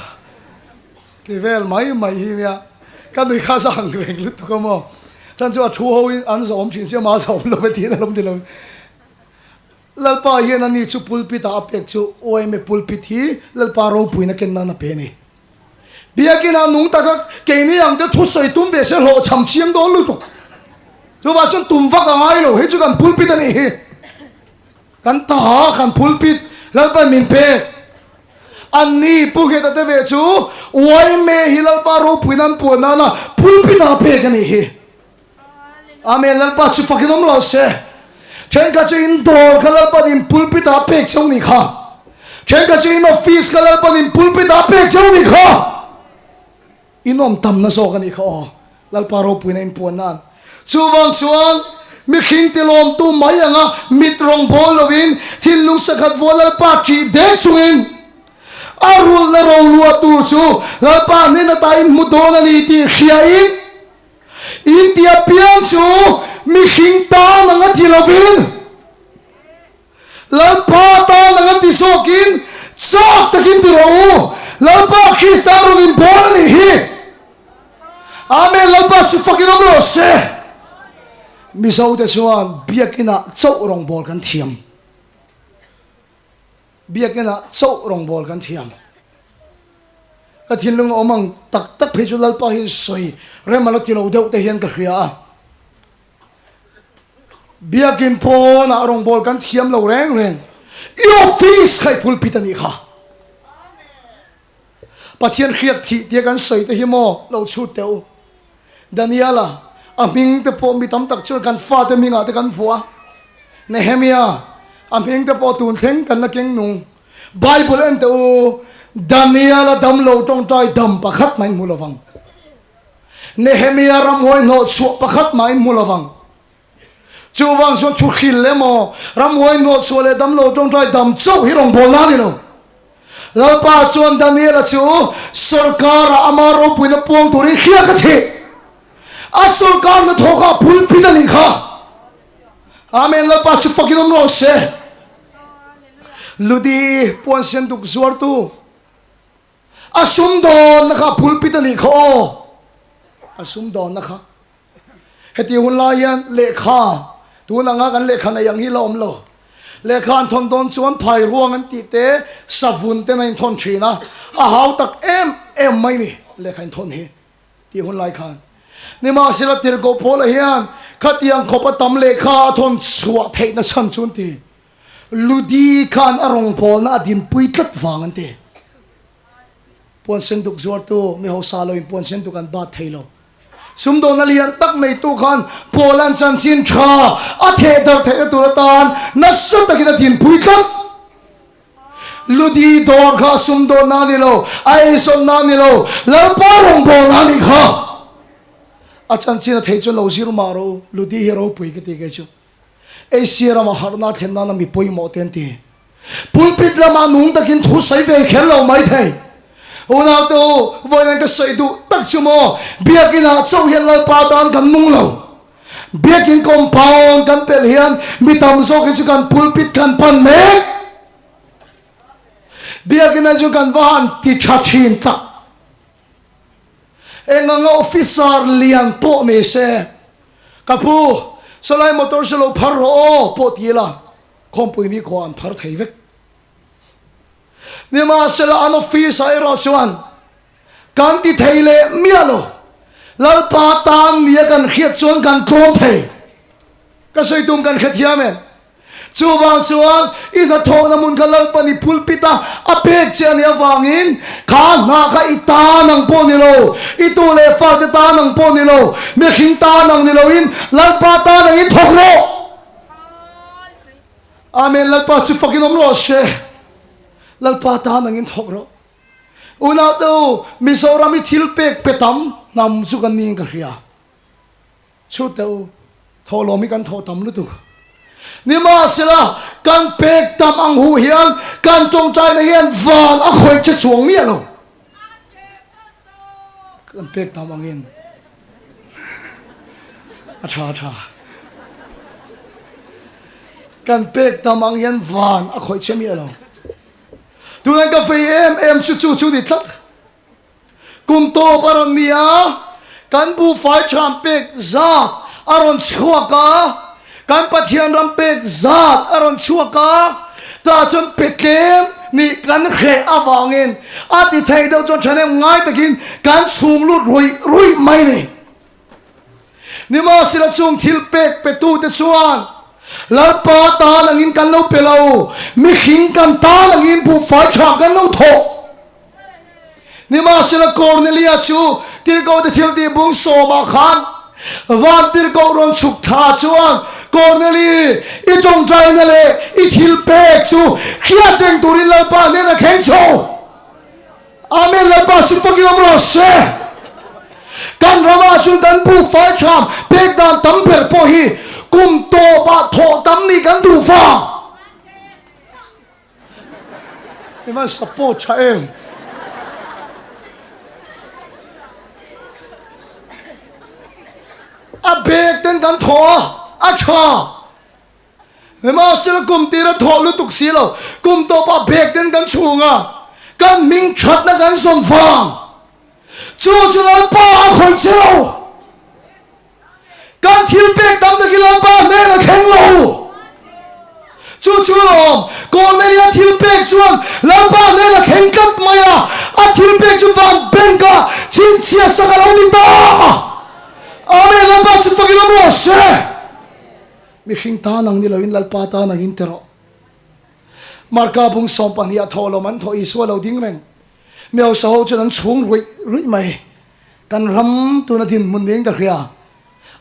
ti vel mai mai hi nia, ka nuih kha za ang reng lutuk a maw, chuan chu a thu ho in an zawm thin sia mah a zawm lo e tiin a lawm ti lo. Lalpa hian ani chu pulpit ah a pek chu OMA pulpit hi Lalpa ropuina ken nan a pe a ni. Biakin ah nung taka keini ang te thusawi tum ve se hlawhchham chiang dawn lutuk. Chuvah chuan tum vak a ngai lo, hei chu kan pulpit a nih hi. Kan ta kan pulpit Lalpa min pek. Anni Pu Ngheta te ve chu OMA hi Lalpa ropuina an puan nana pulpit ah a pek a nih hi. Amen Lalpa chu fakin awm rawh se. Thenkhat chu in dawr kha Lalpan in pulpit ah pek cheu nih kha. Thenkhat chu in office kha Lalpan in pulpit ah pek cheu nih kha. In awm tamna zawk a nih kha aw. Lalpa ropuina in puan nan. Chuvang chuan mihring ti lawmtu mai anga mit rawng bawl lovin thinlung sakhat vuah Lalpa ṭih dek chungin a rulhna roluah tur chu Lalpa hnen ata in hmu dawn a ni tih hriain India piang chu mihring tan anga ti lovin, Lalpa tan anga ti zawkin chak takin ti rawh u. Lalpa Krista rawn inbawl a nih hi. Amen Lalpa chu fakin awm rawh se. Mizo te chuan biakinah chauh rawngbâwl kan thiam. Biakinah chauh rawngbâwl kan thiam. Ka thinlung a awm ang tak tak phei chu Lalpa hian sawi rem a la ti lo deuh te hian ka hria a. Biakin pawnah rawngbâwl kan thiam lo reng reng. I office kha i pulpit a nih kha. Pathian hriak thih tia kan sawi te hi maw lo chhut teh u. Daniela, a hming te pawh mi tam tak chuan kan fate hmingah te kan vuah a. Nehemia, a hming te pawh tun thleng kan la keng nung. Bible en teh u, Daniela damlo tawngtai dam pakhat mah in hmu lovang. Nehemia ramhuai hnawh chhuah pakhat mah in hmu lovang. Chuvang chuan thuhril emaw, ramhuai hnawh chhuah leh damlo tawngtai dam chauh hi rawngbawlna a ni lo. Lalpa chuan Daniela chu sawrkara ama ropuina puang turin hriak a thih. A sawrkar hnathawk ah pulpit a nih kha. Amen Lalpa chu fakin awm rawh se. Ludi puan sian duk zuartu. A sumdawnna kha pulpit a nih kha aw. A sumdawnna kha. Heti hun lai hian lehkha, tun anga kan lehkha nei ang hi la awm lo. Lehkha an thawn dawn chuan phai ruang an tih te, savun ten a inthawn thin a, a hau tak em em mai ni lehkha inthawn hi tih hun lai khan. Nimahsela Tirhkoh Paula hian khatiang khawp a tam lehkha a thawn chhuah theihna chhan chu an ti. Ludi khan a rawngbawlna a dinpui tlat vang an ti. Puan senduk zuartu mi hausa loin puan senduk an bat thei lo. Sumdawnna lian tak neitu khan Paula'n chanchin tha a theh darh theihna tur atan nasa takin a dinpui tlat. Ludi dawr kha sumdawnna a ni lo, a eisawnna a ni lo, Lalpa rawngbawlna a nih kha. A chanchin a theih chuan lo zir mah rawh u, Ludi hi ropui ka ti kei chu. Asia rama harhna thlen nana mi pawimawh te an ti. Pulpit lamah nung takin thu sawi ve kher lo mai thei. Unaute u, vawiin ka sawi duh tak chu maw, Biakinah chauh hian Lalpa tan kan nung lo. Biakin compound kan pelh hian mi tam zawk hi chu kan pulpit kan pan mek. Biakinah chu kan va han ti tha thin tak. Eng anga officer lian pawh ni se, Ka pu, sawlai motor chu lo phar rawh aw pawh ti ila, khawmpui ni khua an phar thei vek. Nimahsela an office ah erawh chuan kan ti thei leh miah lo. Lalpa tan nia kan hriat chuan kan tlawm thei. Ka sawi tum kan hrethiam em? Chuvang chuan i hnathawhna hmun kha Lalpan i pulpit a, a pek che a nih avangin kha hna kha i tan ang pawh ni lo, i tu leh fate tan ang pawh ni lo, mihring tan ang ni loin Lalpa tan angin thawk rawh. Amen Lalpa chu fakin awm rawh se. Lalpa tan angin thawk rawh. Unaute u, Mizoram i thil pek pe tam hnam chu kan niin ka hria. Chhut teh u, thawhlawm hi kan thawh tam lutuk. Nimahsela, kan pek tam ang huh hian kan tawngtaina hian van a khawih che chuang miah lo. Kan pek tam angin a tha a tha. Kan pek tam ang hian van a khawih che miah lo. Tunah ka fei em em chu chu chu ni tlat. Kum tawp a rawn ni a, kan buhfai ṭham pek zat a rawn chhuak a, kan Pathian ram pek zat a rawn chhuak a, tah chuan pe tlem nih kan hreh avangin a ti thei deuh chuan ṭhahnem ngai takin kan chhung lut ruih ruih mai ni. Nimahsela chung thil pek petute chuan Lalpa tan angin kan lo pe lo, mihring kan tan angin buhfai ṭha kan lo thawh. Nimahsela Kornelia chu Tirhkohte thiltih bung sawmah khan van tirhkoh rawn chhuk thla chuan, Korneli, i tawngtaina leh i thil pek chu hriat reng turin Lalpa hnenah thleng chho. Amen, Lalpa chu fakin awm rawh se. Kan ramah chuan kan buhfai tham pek dan tam ber pawh hi kum tawpah thawh tam nih kan duh vang. I van support tha em? A bag ten kan thaw a, a tha. Nimahsela kum tira thawh lutuk si lo, kum tawpah bag ten kan chhung a, kan hming thatna kan zawn vang. Chu chu Lalpa a khawih che lo. Kan thil pek tam takin Lalpa hnen a thleng lo. Chu chu lawm, Cornelia thil pek chuan Lalpa hnen a thleng tlat mai a, a thil pek chu van bank ah chhinchhiah sak a lo ni ta. Amen, Lalpa chu fakin awm rawh se. Mihring tan ang ni loin Lalpa tan angin ti rawh. Marka bung 12 ah thawh lawm an thawh Isua lo ding reng. Mi hausa ho chuan an chhung ruih ruih mai. Kan ram tuna dinhmun niin ka hria.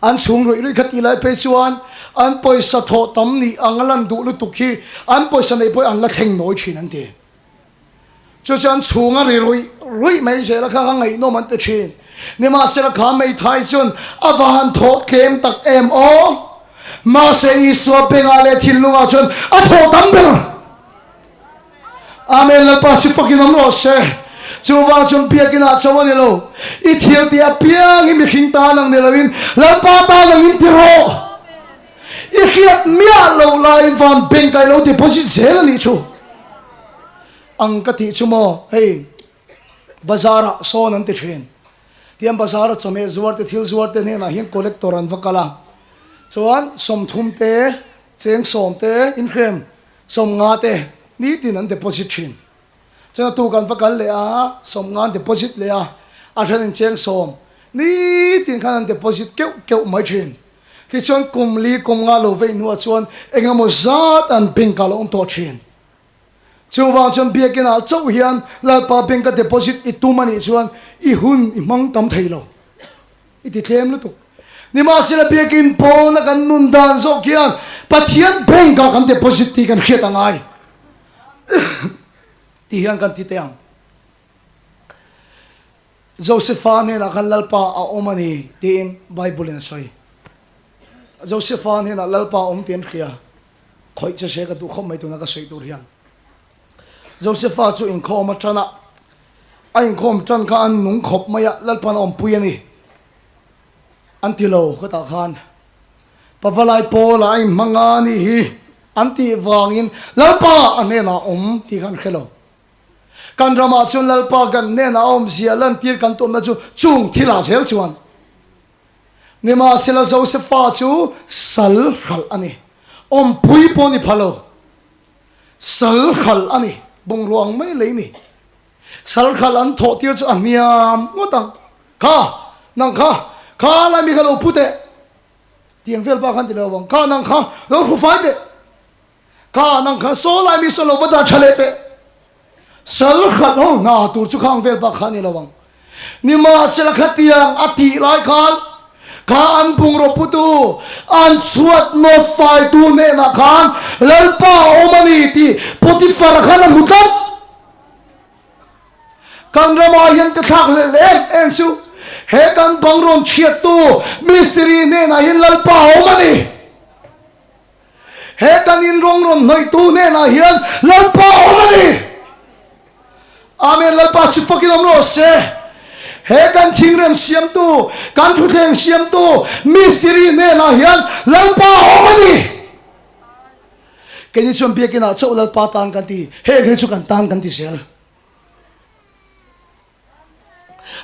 An chhung ruih ruih kha tih lai phei chuan an pawisa thawh tam nih ang a lan duh lutuk hi an pawisa neih pawh hi an la thleng nawi thin an ti. Chu chu an chhung a ri ruih ruih mai zel a kha kha ngaihnawm an ti thin. Nimahsela kha meithai chuan a va han thawh tlem tak em aw! Mahse Isua bengah leh thinlungah chuan a thawh tam ber. Amen Lalpa chu fakin awm rawh se. Chuvang chuan biakinah chauh a ni lo. I thil tih apiang hi mihring tan ang ni loin Lalpa tan angin ti rawh. I hriat miah loh laiin van bank ah i lo deposit zel a nih chu. Ang ka tih chu maw hei. Bazar-ah sawn an ti thin. Tihian bazar-a chawhmeh zuar te, thil zuar te hnenah hian collector an va kal a. Chuan 30 te, cheng sawm te, inhrem 50 te nitin an deposit thin. Chuan a tuk an va kal leh a, 50 an deposit leh a, a then in cheng sawm nitin khan an deposit keuh keuh mai thin. Tichuan kum li kum nga lo veih hnuah chuan engemaw zat an bank ah lo awm tawh thin. Chuvang chuan biakin ah chauh hian Lalpa bank a deposit i tum anih chuan i hun i hmang tam thei lo. I ti tlem lutuk. Nimahsela biakin pawna kan nun dan zawk hian Pathian bank ah kan deposit tih kan hriat a ngai tih hian kan ti teh ang. Josefa hnenah khan Lalpa a awm a ni tiin Bible in a sawi. Josefa hnenah Lalpa a awm tih an hria. Khawih che se ka duh khawp mai tuna ka sawi tur hian. Josefa chu inkhawm a tan a, a inkhawm tan kha an nung khawp mai a, Lalpan a awmpui a ni an ti lo khatah khan Pavalai Paula a inhmang a nih hi an tih vangin Lalpa a hnenah a awm tih kha an hre lo. Kan ramah chuan Lalpa kan hnenah a awmzia lantir kan tumna chu chung thilah zel chuan Nimahsela Josefa chu sal hralh a ni. Awmpui pawh ni pha lo. Sal hralh a ni. Bungrua ang mai lei ni. Sal hralh an thawh tir chu a hniam ngawt ang. Kha, nang kha, kha lai mi kha lo pu teh. Tiang vel pa khan ti lo ang. Kha, nang kha, lo hru fai teh. Kha nang kha saw lai mi saw lo va dah tha leh teh. Sal hrat ho hna tur chu khang vel bak kha a ni lo ang. Nimahsela khatiang a tih lai khan kha an bungraw putu, an chhuat nawt faitu hnenah khan Lalpa a awm a ni tih Potiphar-a khan a hmu tlat. Kan ramah hian ka thlak hlelh em em chu he kan bang rawn chhiattu mistiri hnenah hian Lalpa a awm a ni. He kan in rawng rawn hnawihtu hnenah hian Lalpa a awm a ni. Amen Lalpa chu fakin awm rawh se. He kan thingrem siamtu, kan thuthleng siamtu mistiri hnenah hian Lalpa a awm a ni. Keini chuan biakinah chauh Lalpa tan kan ti, heng hi chu kan tan kan ti zel.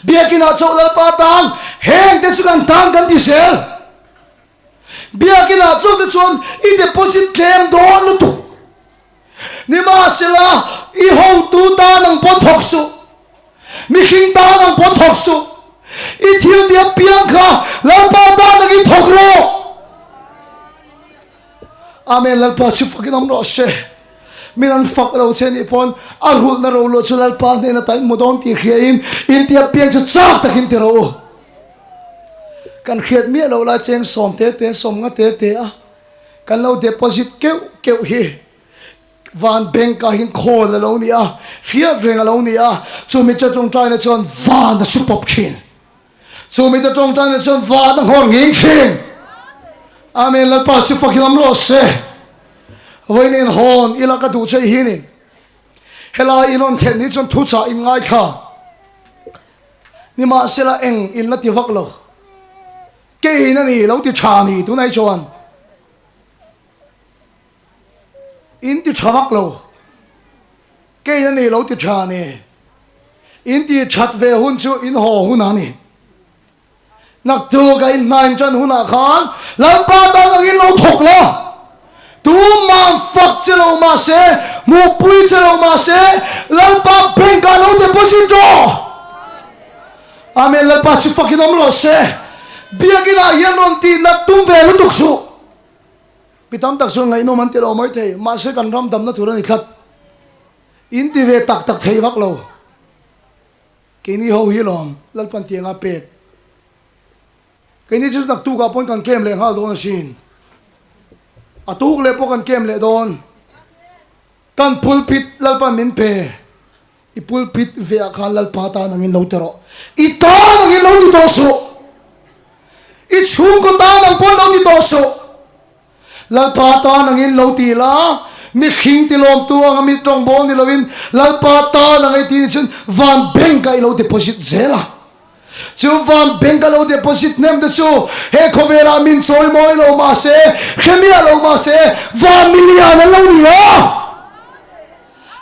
Biakinah chauh Lalpa tan heng te chu kan tan kan ti zel. Biakinah chauh te chuan i deposit tlem dawn lutuk. Nimahsela i hotu tan ang pawn thawk suh. Mihring tan ang pawn thawk suh. I thil ti apiang kha Lalpa tan angin thawk rawh. Amen Lalpa chu fakin awm rawh se. Min an fak lo che nih pawn a rulhna ro luah chu Lalpa hnena ta in hmu dawn tih hriain in ti apiang chu chak takin ti rawh u. Kan hriat miah loh lai cheng sawm te te sawm nga te te a kan lo deposit keuh keuh hi van bank ah hian khawl a lo ni a, hriat reng a lo ni a, chumi te tawngtaina chuan van a su pawp thin. Chumi te tawngtaina chuan van a nghawr nging thin. Amen Lalpa chu fak hilam rawh se. Vawiin inhawn ila ka duh che hi ni. Helai in rawn thlen ni chuan thuchah in ngaithla. Nimahsela eng in la ti vak lo. Keiin a ni lo ti tha ni tunah chuan. In ti tha vak lo. Keiin a ni lo ti tha ni. In ti that ve hun chu in haw hun a ni. Naktuk a in hnain tan hunah khan Lalpa tan angin lo thawk la. Tumah fak che lo mah se, hmuhpui che lo mah se, Lalpa bank ah lo deposit rawh. Amen Lalpa chu fakin awm rawh se. Biakin ah hian rawn tih nat tum ve lutuk suh. Mi tam tak chuan ngaihnawm an ti lo mai thei, mahse kan ram damna tur a ni tlat. In ti ve tak tak thei vak lo. Keini ho hi lawm Lalpan tianga pek. Keini chu naktuk ah pawn kan kem leh nghal dawn asin. A tuk leh pawh kan kem leh dawn. Kan pulpit Lalpan min pe. I pulpit ve ah khan Lalpa tan angin lo ti rawh. I tan angin lo ti tawh suh. I chhungkaw tan ang pawn lo ti tawh suh. Lalpa tan angin lo ti la, mihring ti lawmtu anga mi tawngbawl ni loin Lalpa tan anga i ti ni chuan van bank ah i lo deposit zel a. Chu van bank a lo deposit hnem te chu he khawvelah min chawi mawi lo mah se, hre miah lo mah se, van milian an lo ni a.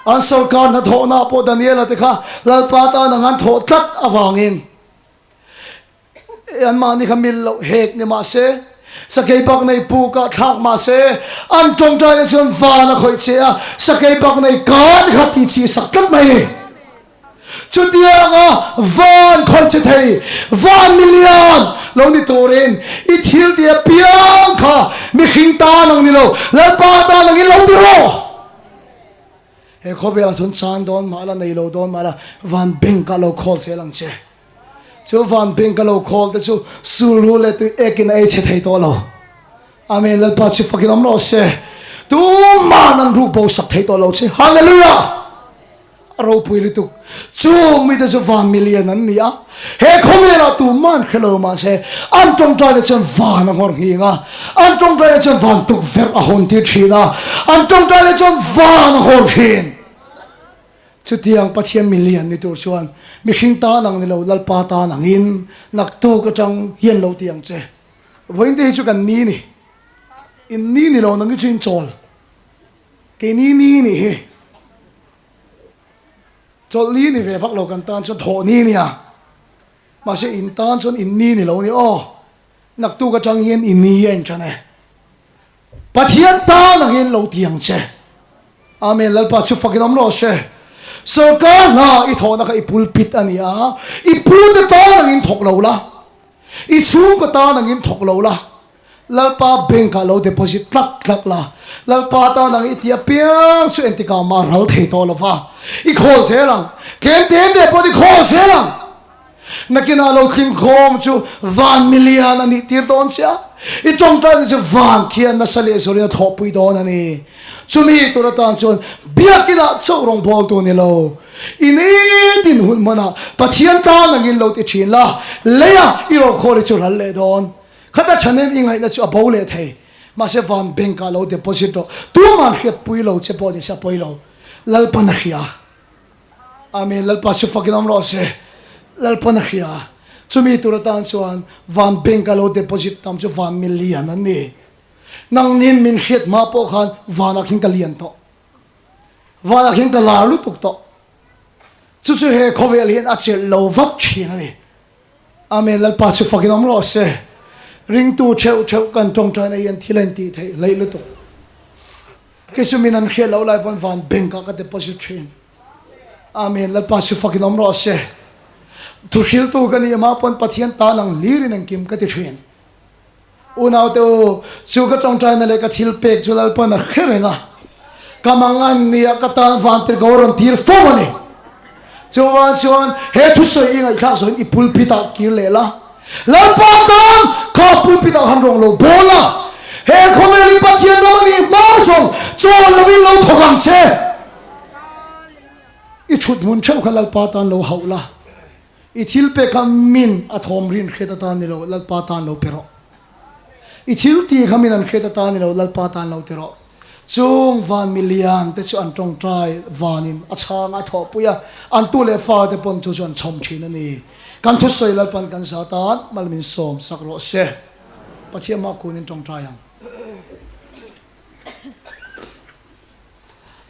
An sorkar hnathawhnaah pawh Daniela te kha Lalpa tan ang an thawh tlat avangin anmahni kha mil loh hek ni mah se, sakei bak nei pukah thlak mah se, an tawngtaina chuan van a khawih che a, sakei bak nei kan kha tih chih sak tlat mai ni. Chutianga van khawih che thei, van milian lo ni turin i thil ti apiang kha mihring tan ang ni lo, Lalpa tan angin lo ti rawh. He khawvelah chuan chan dawn mah la, nei lo dawn mah la, van bank ah lo khawl zel ang che. Chu van bank a lo khawl te chu sulru leh tui ekin a ei chhe thei tawh lo. Amen Lalpa chu fakin awm rawh se. Tuman an ruk bo sak thei tawh lo che. Hallelujah! A ropui lutuk. Chung mite chu van milian an ni a, he khawvelah tuman hre lo mahse an tawngtaina chuan van a nghawr nghing a, an tawngtaina chuan van tukverh a hawn tir thin a, an tawngtaina chuan van a nghawr thin. Chutiang Pathian milian ni tur chuan mihring tan ang ni lo, Lalpa tan angin naktuk atang hian lo ti ang che. Vawiin te hi chu kan ni ni. In ni ni lo nang hi chu in chawl. Keini ni nih hi chawlh ni ni ve vak lo kan tan chuan thawh ni nia mahse in tan chuan in ni ni lo ni aw naktuk atang hian i ni a intan e Pathian tan angin lo ti ang che Amen Lalpa chu fakin awm rawh se sorkar hna i thawhna kha i pulpit a ni a i pute tan angin thawk lo la i chhungkaw tan angin thawk lo la Lalpa bank ah lo deposit tlak tlak la, Lalpa tan ang i ti apiang chu entikah mah ral thei tawh lo va, i khawl zel ang, tlem te te pawh i khawl zel ang. Nakinah lo tling khawm chu van milian a nih tir dawn che a, i tawngtaina chu van khian nasa leh zualin a thawhpui dawn a ni. Chumi tur atan chuan biakinah chauh rawngbawltu ni lo, i nitin hun hmanah Pathian tan angin lo ti thin la, leia i rawkhawl hi chu ral leh dawn. Khata thahnem i ngaihna chu a bo leh thei. Mahse van bank ah lo deposit rawh. Tuman hriatpui lo che pawh nise a pawi lo. Lalpan a hria. Amen. Lalpa chu fakin awm rawh se. Lalpan a hria. Chumi tur atan chuan van bank ah lo deposit tam chu van milian an ni. Nangnin min hriat hma pawh khan vanah khin ka lian tawh. Vanah khin ka lar lutuk tawh. Chu chu he khawvel hian a chelh lo vak thin a ni. Amen Lalpa chu fakin awm rawh se. Ringtu theuh theuh kan tawngtaina hian thil a intih theih hleih lutuk. Kei chu min an hriat loh lai pawn van bank ah ka deposit thin. Amen Lalpa chu fakin awm rawh se. Thuhriltu ka nih mah pawn Pathian tan ang hlirin engkim ka ti thin. Unaute u, chu ka tawngtaina leh ka thil pek chu Lalpa'n a hre reng a, ka mangan nia ka tan vantirhko a rawn tir fo a ni. Chuvang chuan he thusawi i ngaihthlak zawhin i pulpit ah kir leh la, Lalpa tan kha pulpit ah han rawng lo bawl la, he khawvel hi Pathian ram a nih hma zawng chawl lovin lo thawk ang che. I thut hmun theuh kha Lalpa tan lo hauh la. I thil pek kha min a thawm rin hriat atan ni lo, Lalpa tan lo pe rawh. I thil tih kha min an hriat atan ni lo, Lalpa tan lo ti rawh. Chung van milian te chu an tawngtai vanin a chhang a thawhpui a, an tu leh fa te pawn chu chu an chhawm thin a ni. Kan thusawi Lalpan kan za tan mal min sawm sak rawh se. Pathian hma kunin tawngtai ang.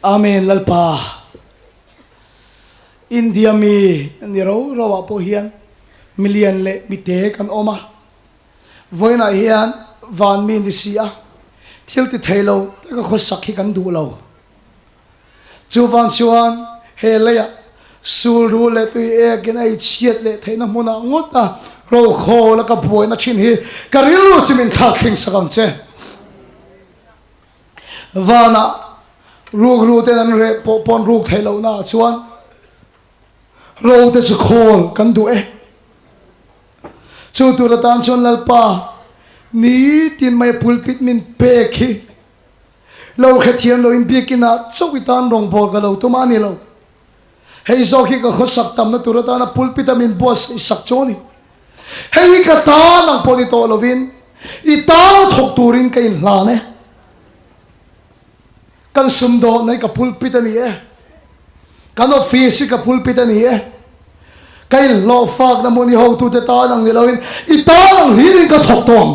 Amen Lalpa. India mi ni ro ro ah pawh hian milian leh mite kan awm a, vawiinah hian van mi ni si a, thil ti thei lo taka khawsak hi kan duh lo. Chuvang chuan he leiah sulru leh tui ekin a ichhiat leh theihna hmunah ngawt a rokhawl a ka buaina thin hi ka rilru chu min thlak thleng sak ang che. Vanah rukru ten an reh pawh pawn ruk theih lohna ah chuan ro te chu khawl kan duh e. Chu tur atan chuan Lalpa nitin mai pulpit min pek hi lo hrethiam loin biakin ah chauh i tan rawngbâwl ka lo tum a ni lo. Hei zawk hi ka khawsak tamna tur atana pulpit a min buatsaih sak chu a ni. Hei hi ka tan ang pawh ni tawh lovin i tana thawk turin ka inhlan e. Kan sumdawhna hi ka pulpit a ni e. Kan office hi ka pulpit a ni e. Ka inhlawhfakna hmun i hotute tan ang ni loin i tan ang hlirin ka thawk tawh ang.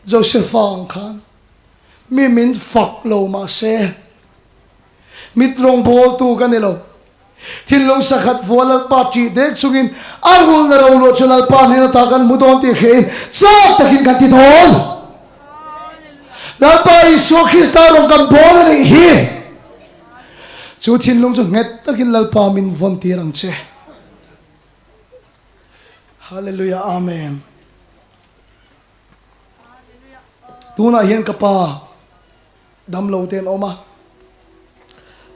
Josepha ang khan mi min fak lo mahse. Mit rawngbawltu ka ni lo. Thinlung sakhat vua Lalpa ṭih dek chungin a rulna roluah chu Lalpa hnen ata kan hmu dawn tih hriain chak takin kan ti dawn. Lalpa Isua Krista rawn kan bawl a nih hi. Chu thinlung chu nghet takin Lalpa min vawn tir ang che. Hallelujah Amen. Tunah hian ka pa Damlo te an awm a,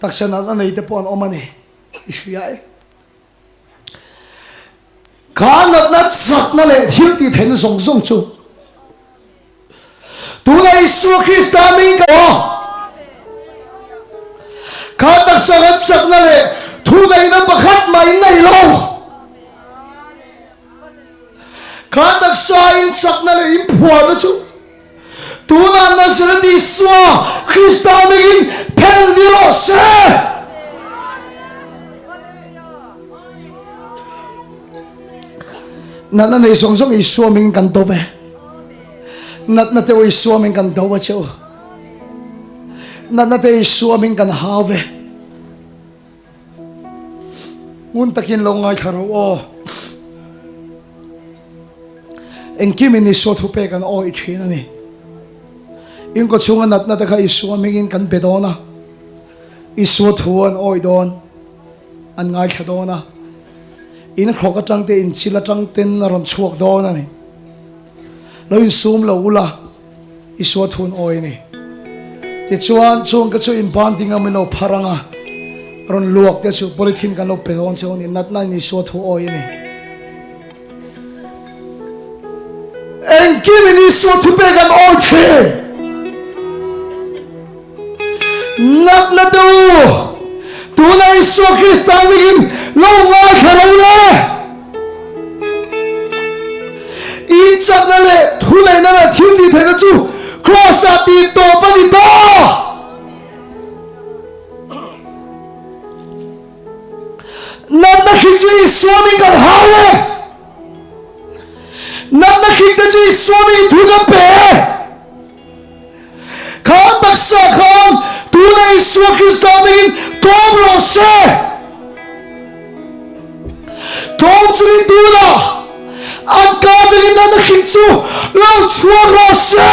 taksa natna nei te pawh an awm a ni, i hria e. Kha natna chakna leh thil tih theihna zawng zawng chu tuna Isua Krista hming ka aw. Kha taksa kan chakna leh thuneihna pakhat mah in nei lo. Kha taksa in chakna leh in phuarna chu Tunah Nazareth Isua Krista hmingin phelh ni rawh se! Natna nei zawng zawng Isua hmingin kan do ve. Natna te u Isua hmingin kan do a che u. Natna te Isua hmingin kan hau ve. Ngun takin lo ngaithla rawh aw. Engkimin Isua thupek an awih thin a ni. In kaw chhunga natna te kha Isua hmingin kan be dawn a, Isua thu an awih dawn, an ngaithla dawn a, in hrawk atang te, in chil atang ten a rawn chhuak dawn a ni. Lo insum lo ula. Isua thun awi a ni. Tichuan, chung ka chu in ban ding a min lo phar ang a, rawn luak te chu polythene kan lo pe dawn che u a ni. Natna in Isua thu awi a ni. Engkim in Isua thu pek an awi thin. Natna te u, tuna Isua Krista mingin lo ngaithla lo le. In chakna leh thuneihna leh thil tih theihna chu Kraws-ah tih tawp a ni ta. Natna khik chu Isua min kan hau e. Natna khik te chu Isua min thu kan pe e. Kha taksa khan tuna Isua Krista hmingin tlawm rawh se. Tlawm chungin tuna an ka hmingin natna hrik chu lo chhuak rawh se.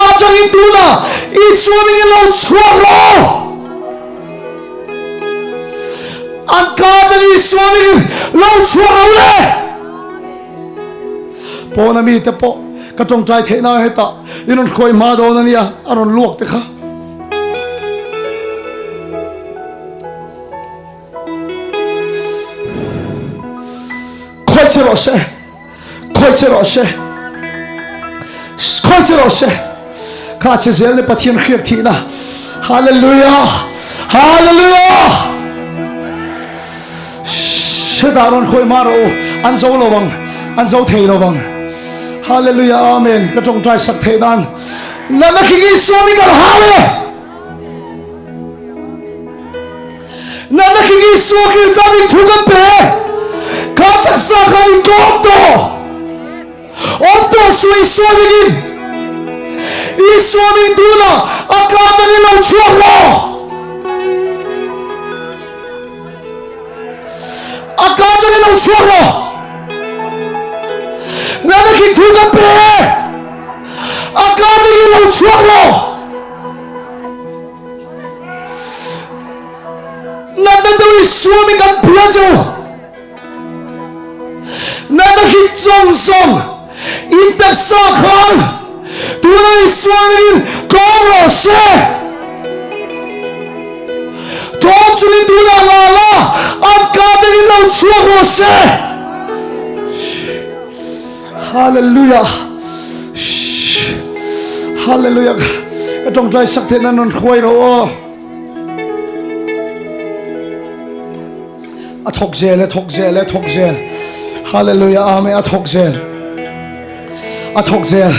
Atangin tuna Isua hmingin lo chhuak rawh. An ka hmingin Isua hmingin lo chhuak rawh le. Pawna mite pawh ka tawngtai theih nan hetah i rawn hruai hma dawn a nia, a rawn luak te kha. Khawi che rawh se, khawi che rawh se, khawi che rawh se. Kha che zel ne Pathian hriak thihna. Hallelujah! Hallelujah! Hetah rawn khawi hma rawh u, an zo lo ang, an zo thei lo ang. Hallelujah, Amen. Ka tawngtai sak theih nan. Natna khi Isua mi kan hau e. Natna khi Isua Krista min thu kan pe. Kha taksa kha in tlawm tawh. Awm tawh suh Isua mingin. Isua ming tunah a ka atangin lo chhuak rawh. A ka atangin lo chhuak rawh. Nana khi thu ka pe e. A ka atangin lo chhuak rawh. Natna deuh Isua ming kan bia che u. Natna hi zawng zawng in taksa khan tuna Isuanin tlawm rawh se. Tlawm chungin tunah la la an kapin lo chhuak rawh se. Hallelujah. Hallelujah. Ka tawngtai sak theihna rawn hruai rawh aw. A thawk zel e, thawk zel e, thawk zel. Hallelujah, amen. A thawk zel. A thawk zel.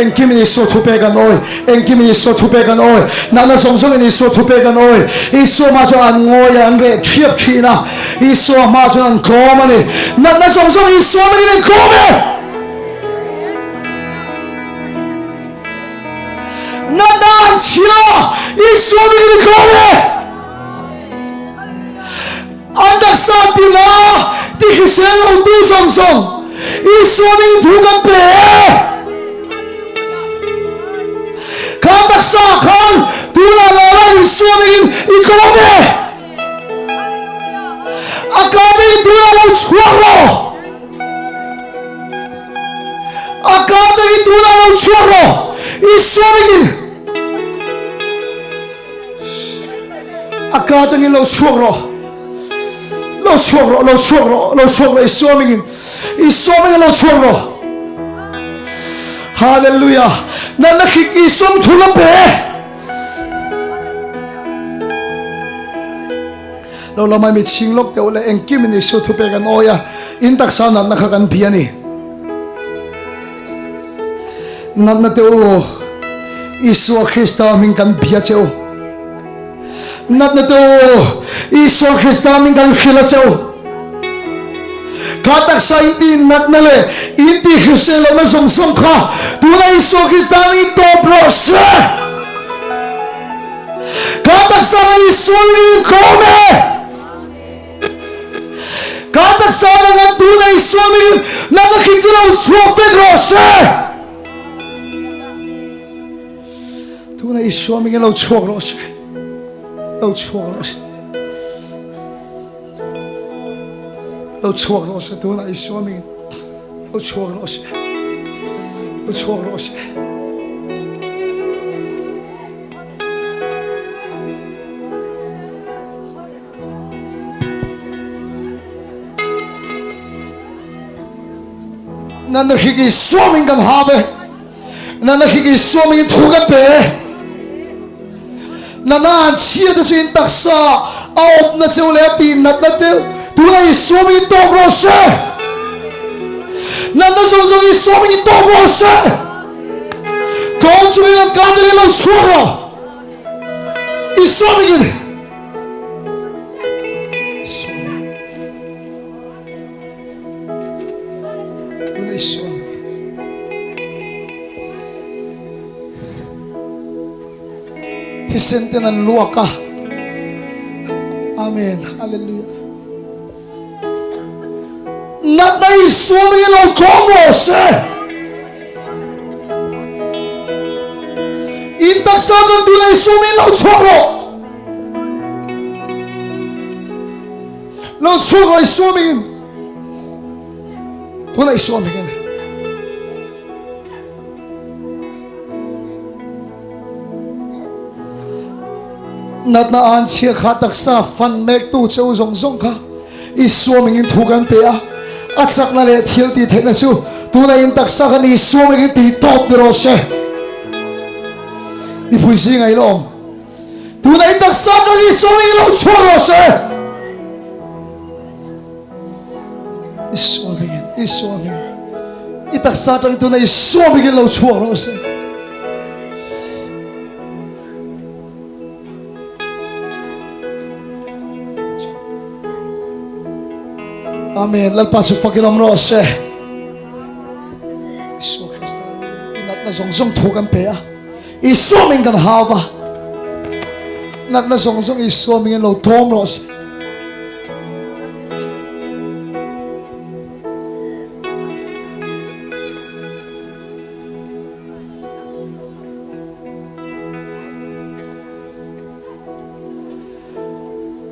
Engkim in Isua thu pek an awi. Engkim in Isua thu pek an awi. Natna zawng zawng in Isua thu pek an awi. Isua hma chuan an ngawi a, an reh thiap thin a. Isua hma chuan an tlawm a ni. Natna zawng zawng Isua hmangin an tlawm e. Natna! Anchhia Isua mingin i tlawm e. An taksa tina ti hrisel lo tu zawng zawng Isua mingin thu kan pe e. Kha taksa khan tunah la la Isua mingin i tlawm e. A ka mingin tunah lo chhuak rawh. A ka mingin tunah lo chhuak rawh. Isua mingin A ka atangin lo chhuak rawh. Lo chhuak rawh, lo chhuak rawh, lo chhuak rawh Isua mingin. Isua mingin lo chhuak rawh. Hallelujah. Natna khik Isua thu la pe. Lo lamai mi chhing lawk deuh leh engkim in Isua thu pek an awi a, in taksa natna kha kan bia a ni. Natna te u, Isua Krista hming kan bia che u. Natna te u, Isua Krista hming kan hrilh a che u. Kha taksa in ti natna leh in ti hrisel lohna zawng zawng kha tuna Isua Krista hming tawp rawh se. Kha taksa kan Isua hming tlawm e. Kha taksa na ngan tu na Isua hmingin natna khim chu lo chhuak vek rawh se. Tuna Isua hmingin lo chhuak rawh se. Lo chhuak rawh se. Lo chhuak rawh se tuna Isua hmingin. Lo chhuak rawh se. Lo chhuak rawh se. Nan hrik i suaming kan ha ve. Nan hrik i suaming thu kan pe. Nan an chia te chu in taksa a awp na cheu le a ti nat na te tuna i suaming tawk rawh se. Nan na zawng zawng i suaming tawk rawh se. Tlawm chungin an kan le lo chhuak rawh. I suaming in Thisen ten an luak a. Amen. Hallelujah. Natna Isua mi lo tlawm rawh se. In taksa kan tuna Isua mi lo chhuak rawh. Lo chhuak rawh Isua mingin. Tuna Isua mingin. Natna an chhia kha taksa fan mek tu cheu zawng zawng kha Isua mingin thu kan pe a. A chakna leh thil tih theihna chu tuna in taksa khan Isua mingin tih tawp ni rawh se. Mipui zingah i la awm. Tuna in taksa kan Isua mingin lo chhuak rawh se. Isua mingin, Isua mingin. I taksa tang tuna Isua mingin lo chhuak rawh se. Amen. Lalpa chu fakin awm rawh se. Isua Krista natna zawng zawng thu kan pe a. Isua ming kan hau va. Natna zawng zawng Isua mingin lo tawm rawh se.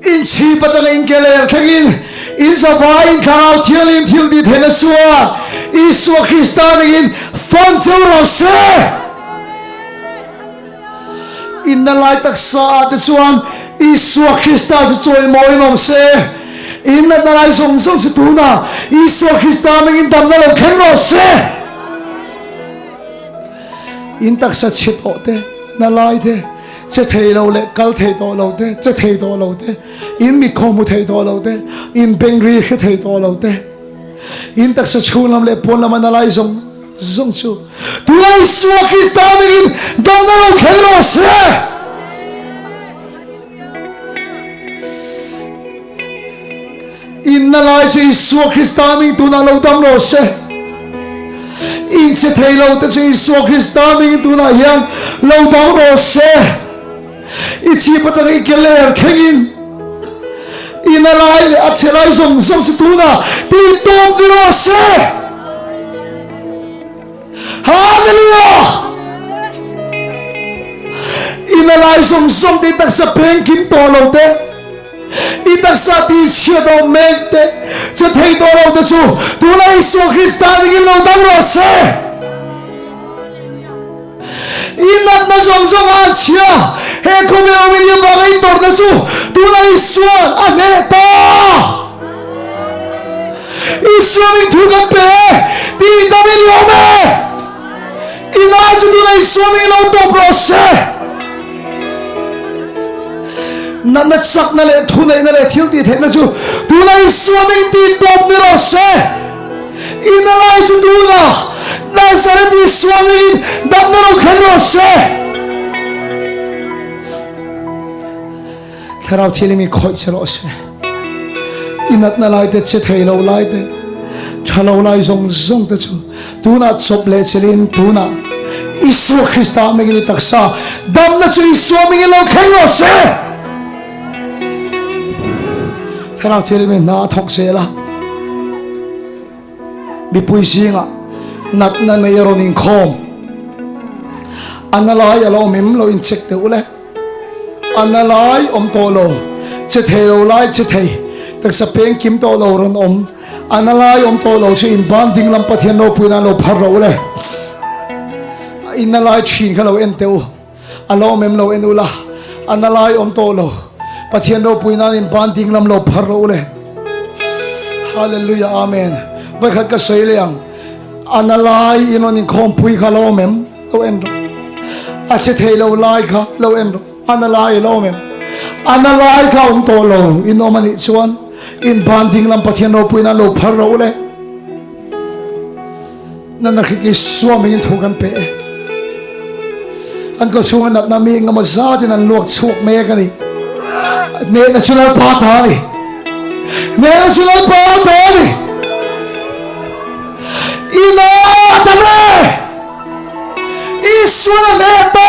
In chhip atanga in ke ler thlengin in zavaiin Thlarau Thianghlim thil tih theihna chuan Isua Krista ningin fan cheu rawh se. Inna lai taksa ah te chuan Isua Krista chu chawimawiin awm se. In natna lai zawng zawng chu tunah Isua Krista ningin damna lo thleng rawh se. In taksa chhe tawh te, na lai te, che thei lo leh kal thei tawh lo te, che thei tawh lo te, in mit khaw hmu thei tawh lo te, in beng ri hre thei tawh lo te, in taksa chhung lam leh pawn lama na lai zawng zawng chu tuna Isua Krista mingin damna lo thleng rawh se. In na lai chu Isua Krista ming tunah lo dam rawh se. In. che thei lo te chu Isua Krista hmingin tunah hian lo dang rawh se. I chhip atanga i ke ler thlengin i na lai leh a chhe lai zawng zawng chu tunah tih tawp ni rawh se. Hallelujah! I na lai zawng zawng te i taksa peng kim tawh lo te, i taksa ti chhiat awm mek te, che thei tawh lo te chu tunah Isua Krista ringin lo dang rawh se. I natna zawng zawng a chhia, he khawvel awmin i avanga i tawrhna chu tunah Isua'n a hneh ta. Isua min thu kan pe e, tih dam in lawm e. I ngai chu tunah Isua min lo tawp rawh se. Natna chakna leh thuneihna leh thil tih theihna chu tunah Isua min tih tawp ni rawh se. I na lai chu tunah Nazareth Isua min damna lo thleng rawh se. Thlarau Thianghlim in khawih che rawh se. I natna lai te, che thei lo lai te, tha lo lai zawng zawng te chu tunah chawp leh chelin tunah Isua Krista hmingin i taksa damna chu Isua hmingin lo thleng rawh se. Thlarau Thianghlim in hna a thawk zel a. Mipui zingah natna nei a rawn inkhawm. A na lai a lo awm em lo incheck deuh le. A na lai awm tawh lo, che thei lo lai che thei, taksa peng kim tawh lo rawn awm. A na lai awm tawh lo chu in ban ding lam Pathian ropuina an lo phar ro le. I na lai thin kha lo en teh u. A lo awm em lo en ula, a na lai awm tawh lo. Pathian ropui nan in ban ding lam lo phar ro le. Hallelujah Amen. Vawikhat ka sawi leh ang. A na lai in rawn inkhawmpui kha lo awm em? Lo en rawh. A che thei lo lai kha lo en rawh. A na lai a lo awm em? A na lai kha awm tawh lo in awm a nih chuan in ban ding lam Pathian ropui nan lo phar ro le. Natna hrik Isua mingin thu kan pe e. An kawchhunga natna mi engemaw zatin an luak chhuak mek a ni. Hnehna chu Lalpa ta a ni. Hnehna chu Lalpa ta a ni. I na a tam e. Isuan a hneh ta.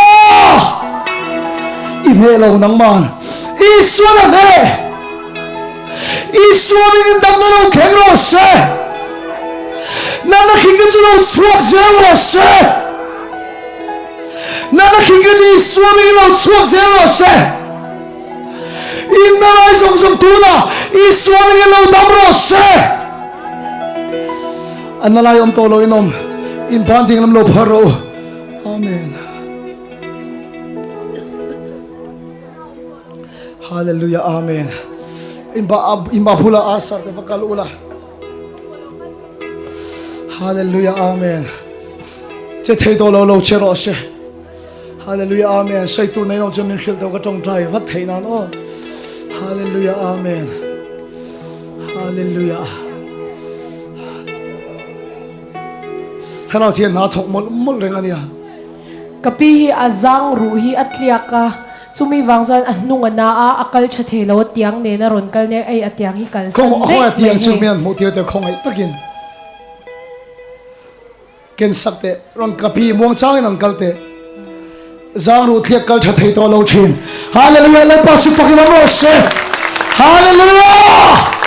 I hneh lo nangman. Isuan a hneh. Isua mingin damna lo thleng rawh se. Natna khingte chu lo chhuak zel rawh se. Natna khingte chu Isua mingin lo chhuak zel rawh se. Inna lai zawng zawng tunah Isua mingin lo dam rawh se. Anna lai awm tawh lo in awm. In ban ding lam lo phar rawh u. Amen. Hallelujah Amen. Imba imba phula asar te vakal ula. Hallelujah Amen. Che thei to lo lo che ro se. Hallelujah Amen. Sei tu nei nong chu min khil to ka tong trai vat thei nan o. Hallelujah Amen. Hallelujah. Thlarau thian na thok mol mol reng ania. Kapi hi a zang ruh hi a tliak a, chumi vang chuan a hnung a na a, a kal tha thei lo a tiang nen a rawn kal nia, ei a tiang hi kal san daih mai hei. Tiang chu mian hmuh tir teh khawngaih takin ken sak teh rawn kapi muang changin an kal teh zang ruh tliak kal tha thei tawh lo thin Hallelujah Lalpa chu fakin awm rawh se Hallelujah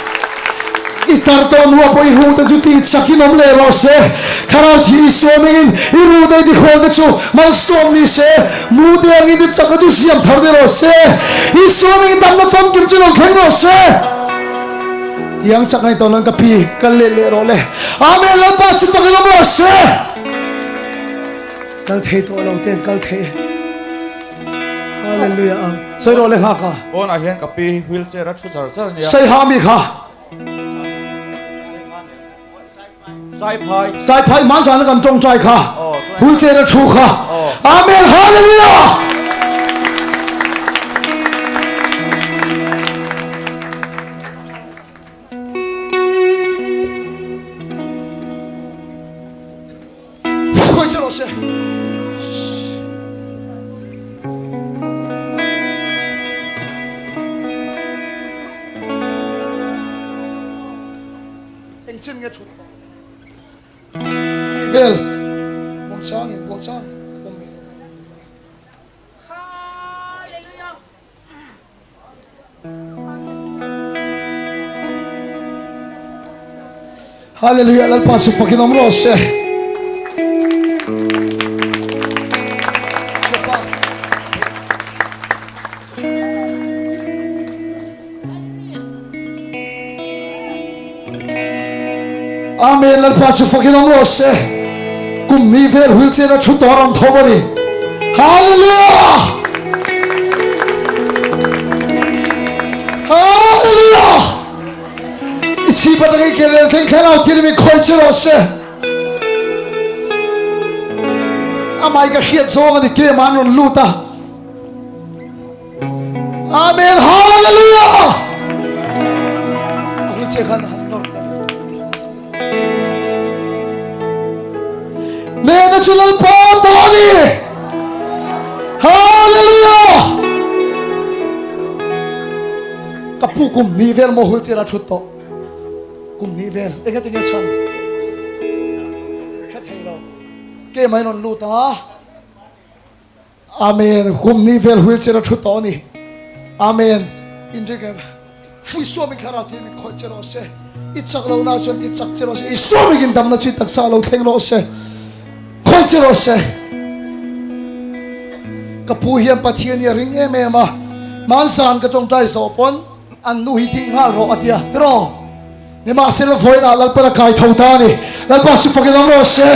I tar tawh hnuah pawh i ruhte chu tih chakin awm leh rawh se. Thlarau thi i sawmingin i ruhte i tihrualte chu malsawm ni se. Mute angin i chakna chu siam thar ni rawh se. I sawmingin damna famkim chu lo thleng rawh se. Tiang chak ngaih tawh loin ka pi kal leh leh rawh le. Amen Lalpa chu pakin awm rawh se. Kal thei tawh lo ten kal thei. Hallelujah. Sawi rawh le nghak a. Pawnah hian ka pi wheelchair a thu char char nia. Saiha mi kha. Saiphai. Saiphai hmanzana kan tawngtai kha. Wheelchair a thu kha. Amen. Hallelujah. Khawi che rawh se. Eng chin nge thut tih vel. Muangchang awm mai rawh. Hallelujah Lalpa chu fakin awm rawh se. Amen Lalpa chu fakin awm rawh se. Kum ni vel wheelchair a thu tawh ram thawm a ni. Hallelujah! Hallelujah! I chhi patang i kelel thleng thlarau thil mi khoi che rawh se. Amai ka hriat zawng a ni ke man rawn lut a. Amen Hallelujah Ang che khan han nor ta Ne na chu lalpa ta ni Hallelujah Ka pu kum ni vel mo hul chira thut to kum ni vel enga tinge chan kha thei lo ke mai non lu ta Amen kum ni vel wheelchair a thu tawh a ni Amen Inrik em Fui suam in thlarau thiam in khawih che rawh se I chak lo na chuan ti chak che rawh se I suam in damna chi taksa lo thleng rawh se khawih che rawh se Ka pu hian Pathian hi a ring em em a Hmansan ka tawngtai zawh pawn an nu hi ding nghal rawh a tia tiraw Nimahsela vawiinah Lalpan a kai tho ta a ni. Lalpa chu fakin awm rawh se.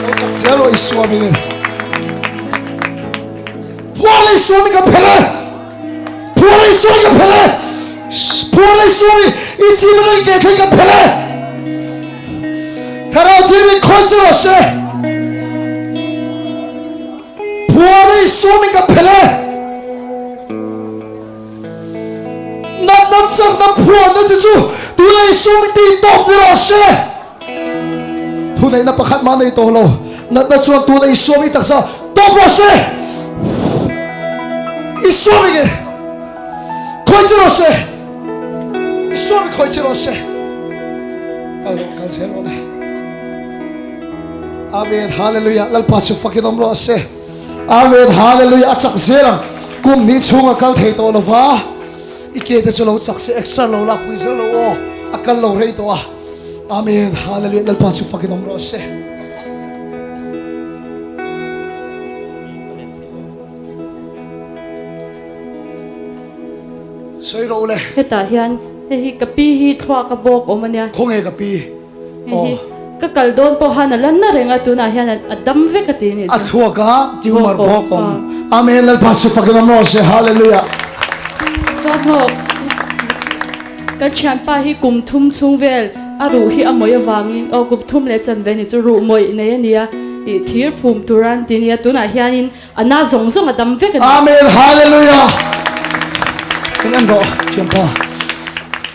Lo chak zel rawh Isua mingin. Phuar leh Isua mi ka phel e. Phuar leh Isua mi ka phel e. Phuar leh Isua mi i chi mana i ke thleng ka phel e. Thlarau thil min khawi chu rawh se. Phuar leh Isua mi ka phel e. Natna chakna phuahna che chu tuna i sum i tih tawp ni rawh se. Thuneihna pakhat mah nei tawh lo. Natna chuan tuna i sum i taksa tawp rawh se. I sum i nge khawi che rawh se. I sum i khawi che rawh se. Kal rawh kal zel rawh le. Amen. Hallelujah. Lalpa chu fakin awm rawh se. Amen Hallelujah a chak zel ang kum hnih chhung a kal thei tawh lova i ke te chu lo chak se exer lo lak pui zel lo aw a kal lo rei tawh a Amen Hallelujah Lalpa chu fakin awm rawh se. Sawi rawh u le. Hetah hian hei hi ka pi hi thluak a bawk awm a nia. Khawnge ka pi? Hei hi ka kal dawn pawh han a la na reng a tunah hian a dam vek a ti a nih chu. A thluak a tumor bawk awm. Amen Lalpa chu fakin awm rawh se Hallelujah. Chuan maw kan thianpa hi kum thum chhung vel a ruh hi a mawih avangin aw kum thum leh chanve ni chu ruh mawih nei a nia ih thir phum tur a an ti nia tunah hianin A na zawng zawng a dam vek a ni. Amen Hallelujah Kan en rawh thianpa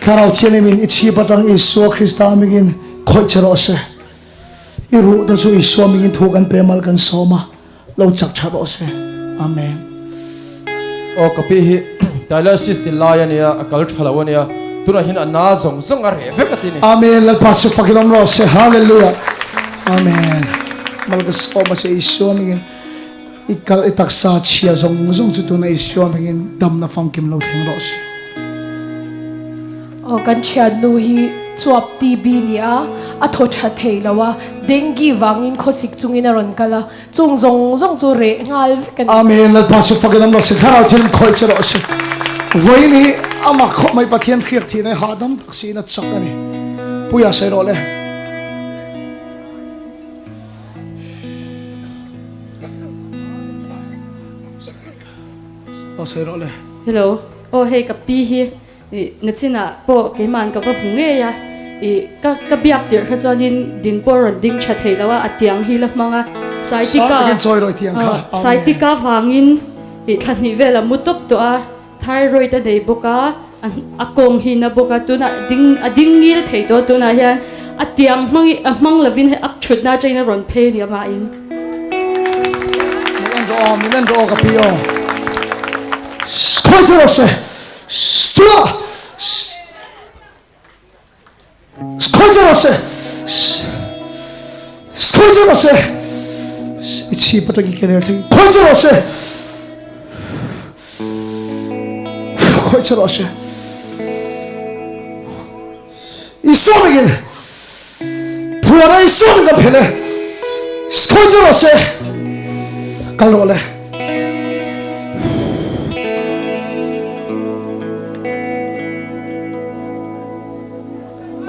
Thlarau Thianghlim in i chhip atang Isua Krista mingin khawih che rawh se I ruh te chu Isua mingin thu kan pe mal kan sawm a lo chak tha rawh se Amen. Aw ka pi hi dialysis ti lai a nia a kal tha lo a nia tunah hian a na zawng zawng a reh vek a ti ni. Amen Lalpa chu fakin awm rawh se Hallelujah Amen Mal ka sawm a che Isua mingin. I kal i taksa chhia zawng zawng chu tuna Isua hmingin damna famkim lo thleng rawh se. Aw kan thiannu hi chuap TB ni a, a thaw tha thei lo a, dengue vangin khawsik chungin a rawn kal a, chung zawng zawng chu reh nghal vek a ni chu. Amen Lalpa chu fakin awm rawh se thlarau thil khawih che rawh se vawiin hi amah khawp mai Pathian hriak thihna hi hahdam tak siin a chak a ni Puia sawi rawh le. Aw sawi rawh le. Hello, aw hei ka pi hi i nachinah pawh keima'n ka va hmu ngei a, i ka ka biak tirh kha chuanin din pawh a rawn ding tha thei lo a, a tiang hi la hmang a, Saitika Saitika vangin i thla hnih vel a mu tawp tawh a. Thyroid a nei bawk a, a kawng hi na bawk a, tunah ding a ding ngil thei tawh a, tunah hian a tiang hmang a hmang lovin hei a thutna atangin a rawn phei a ni amahin. Min en rawh aw, min en rawh aw ka pi aw. Khawi chu rawh se, tunah Khawi chu rawh se, khawi chu rawh se. I chhip atangin ke ler thleng khawih che rawh se. Khawih che rawh se. Isua mingin phuara Isua ming kan phelh e. Khawih che rawh se. Kal rawh le.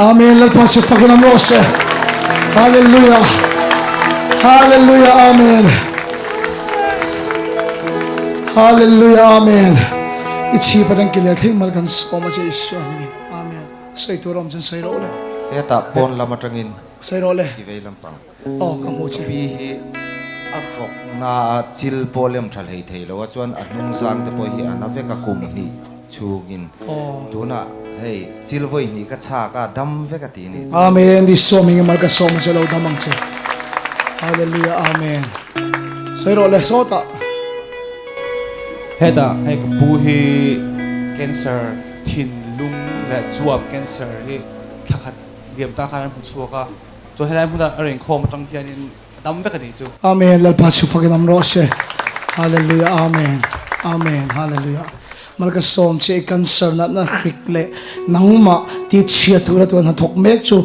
Amen Lalpa chu fakin awm rawh se Hallelujah Hallelujah Amen Hallelujah Amen I chhi patang kiler thing mal kan sawm a che Isua hmingin Amen Sei tur awm chuan sei rawh le Hetah pawn lam atangin Sei rawh le I vei lampang. Aw ka hmu che. Pi hi a rawk na a chil pawh lem tha hlei thei lo a chuan a hnung zang te pawh hi a na vek a kum hnih chhungin tunah hei chil vawi hnih ka chhak a dam vek a ti nih chu. Amen Isua hming in mal ka sawm a che lo dam ang che Hallelujah Amen Sawi rawh le sawtah. Hetah hei ka pu hi cancer thinlung leh chuap cancer hi thla khat liam ta khan an hmu chhuak a. Chuan helai hmuna a rinkhawm atang hianin a dam vek a nih chu. Amen Lalpa chu fakin awm rawh se Hallelujah Amen Amen Hallelujah Mal ka sawm che i cancer natna hrik leh nangmah ti chhia tura tuan hnathawk mek chu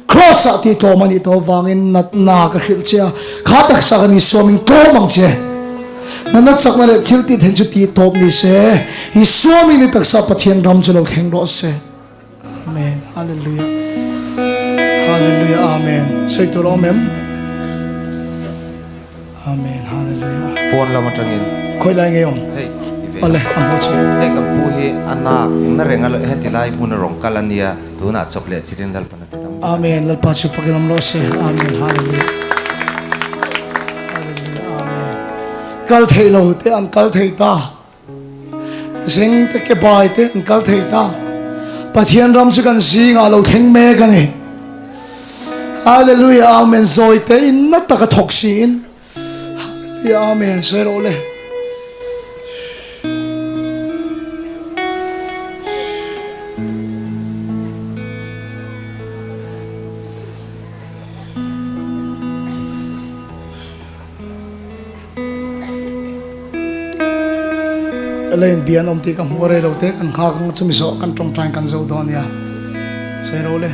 cross ah tih tlawm a nih tawh avangin natna ka hrilh che a kha taksa ka ni sawmin tlawm ang che natna chakna leh thil tih then chu tih tawp ni se i suamin i taksa Pathian ram chu lo thleng rawh se. Amen. Hallelujah. Hallelujah. Amen. Sawi tur awm em? Amen. Hallelujah. Pawn lam atangin. Khawi lai nge awm? Hei, i ve. Ole, a hmu che. Hei kan pu hi a nak na reng a heti lai hmun a rawn kal a nia, tunah chawp leh chilin Lalpan a ti dam vek a ni. Amen. Lalpa chu fakin awm rawh se. Amen. Hallelujah. Hallelujah. Amen. Kal thei lo te an kal thei ta. Zeng te ke bai te an kal thei ta. Pathian ram chu kan zingah lo thleng mek a ni. Hallelujah Amen zawi te in na taka thawk si in. Hallelujah Amen sawi rawh le. Elaine bia an awm tih ka hmu a rei lo te kan nghak ang chumi zawh kan tawngtai kan zo dawn nia sawi ro le.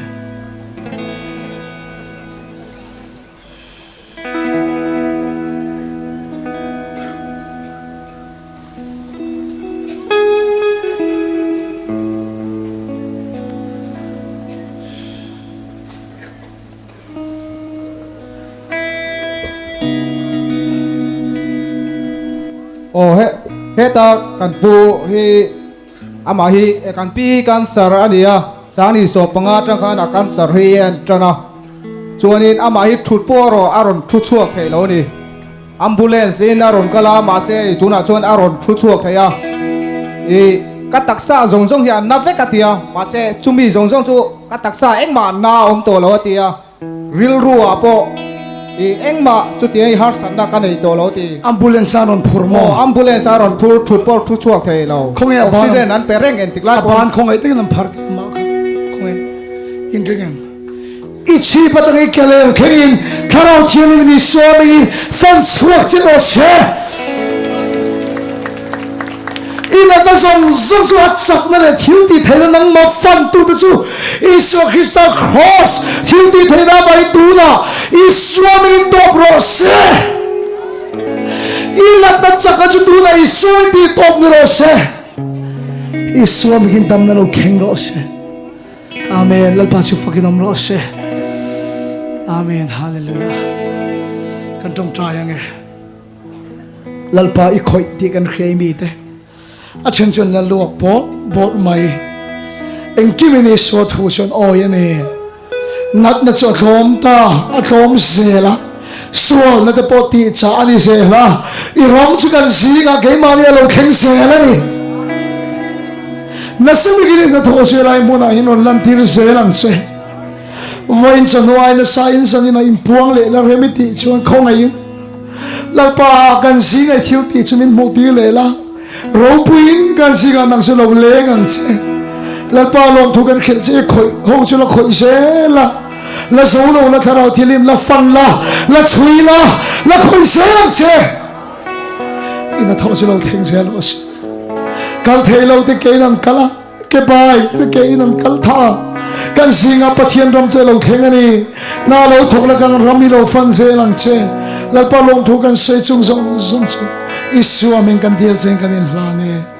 Aw he heta kan pu hi amah hi kan pi hi cancer a ni a sangni sawm panga atang khan a cancer hi a en tan a chuanin amah hi thut pawh erawh a rawn thu chhuak thei lo a ni ambulance in a rawn kal a mahse tunah chuan a rawn thu chhuak thei a ih ka taksa zawng zawng hi a na vek a ti a mahse chumi zawng zawng chu Ka taksa engmah na a awm tawh lo a ti a, rilru ah pawh i engmah chutiang i harsatna ka nei tawh lo a ti. Ambulance a rawn phur maw? Aw, ambulance a rawn phur, thut pawh thu chhuak thei lo. Khawnge a ban? Oxygen an pe reng entik lai pawh. A ban khawngaih takin an phar tih mah kha khawnge in ring em? I chhip atang i keler thlengin Thlarau Thianghlim in Isua hmingin fan chhuak che rawh se. I natna zawng zawng chu a chakna leh thil tih theihna nangmah fantute chu Isua Krista Kraws thil tih theihna avangin tunah Isua hmingin tawp rawh se. I natna chakna chu tunah Isua hmingin tih tawp ni rawh se. Isua hmingin damna lo thleng rawh se. Amen. Lalpa chu fakin awm rawh se. Amen. Hallelujah. Kan tawngtai ange. Lalpa i khawih tih kan hria i mite a then chuan la luak bawrh bawrh mai. Engkimin Isua thu chuan awi a ni. Natna chu a tlawm ta, a tlawm zel a. Sualna te pawh tih chah a ni zel a. I ram chu kan zingah keimahni a lo thleng zel a ni. Nasa bikin i hnathawh chu helai hmunah hian rawn lantir zel ang che. Vawiin chawhnuai nasa in zanin a inpuang leh la rem i tih chuan khawngaihin Lalpa kan zinga i thil tih chu min hmuh tir leh la, ropuiin kan zingah nang chu lo leng ang che. Lalpa lawmthu kan hrilh che i khawih ho chu la khawih zel a. La zo lo la thlarau thilim la fan la, la chhui la, la khawih zel ang che. I hnathawh chu lo thleng zel rawh se. Kal thei lo te kein an kal a, ke bai te kein an kal tha. Kan zingah Pathian ram chu a lo thleng a ni. Na lo thawk la kan ram i lo fan zel ang che. Lalpa lawmthu kan sawi chung zawng zawng chu Isua min kan dil cheng kan inhlan e.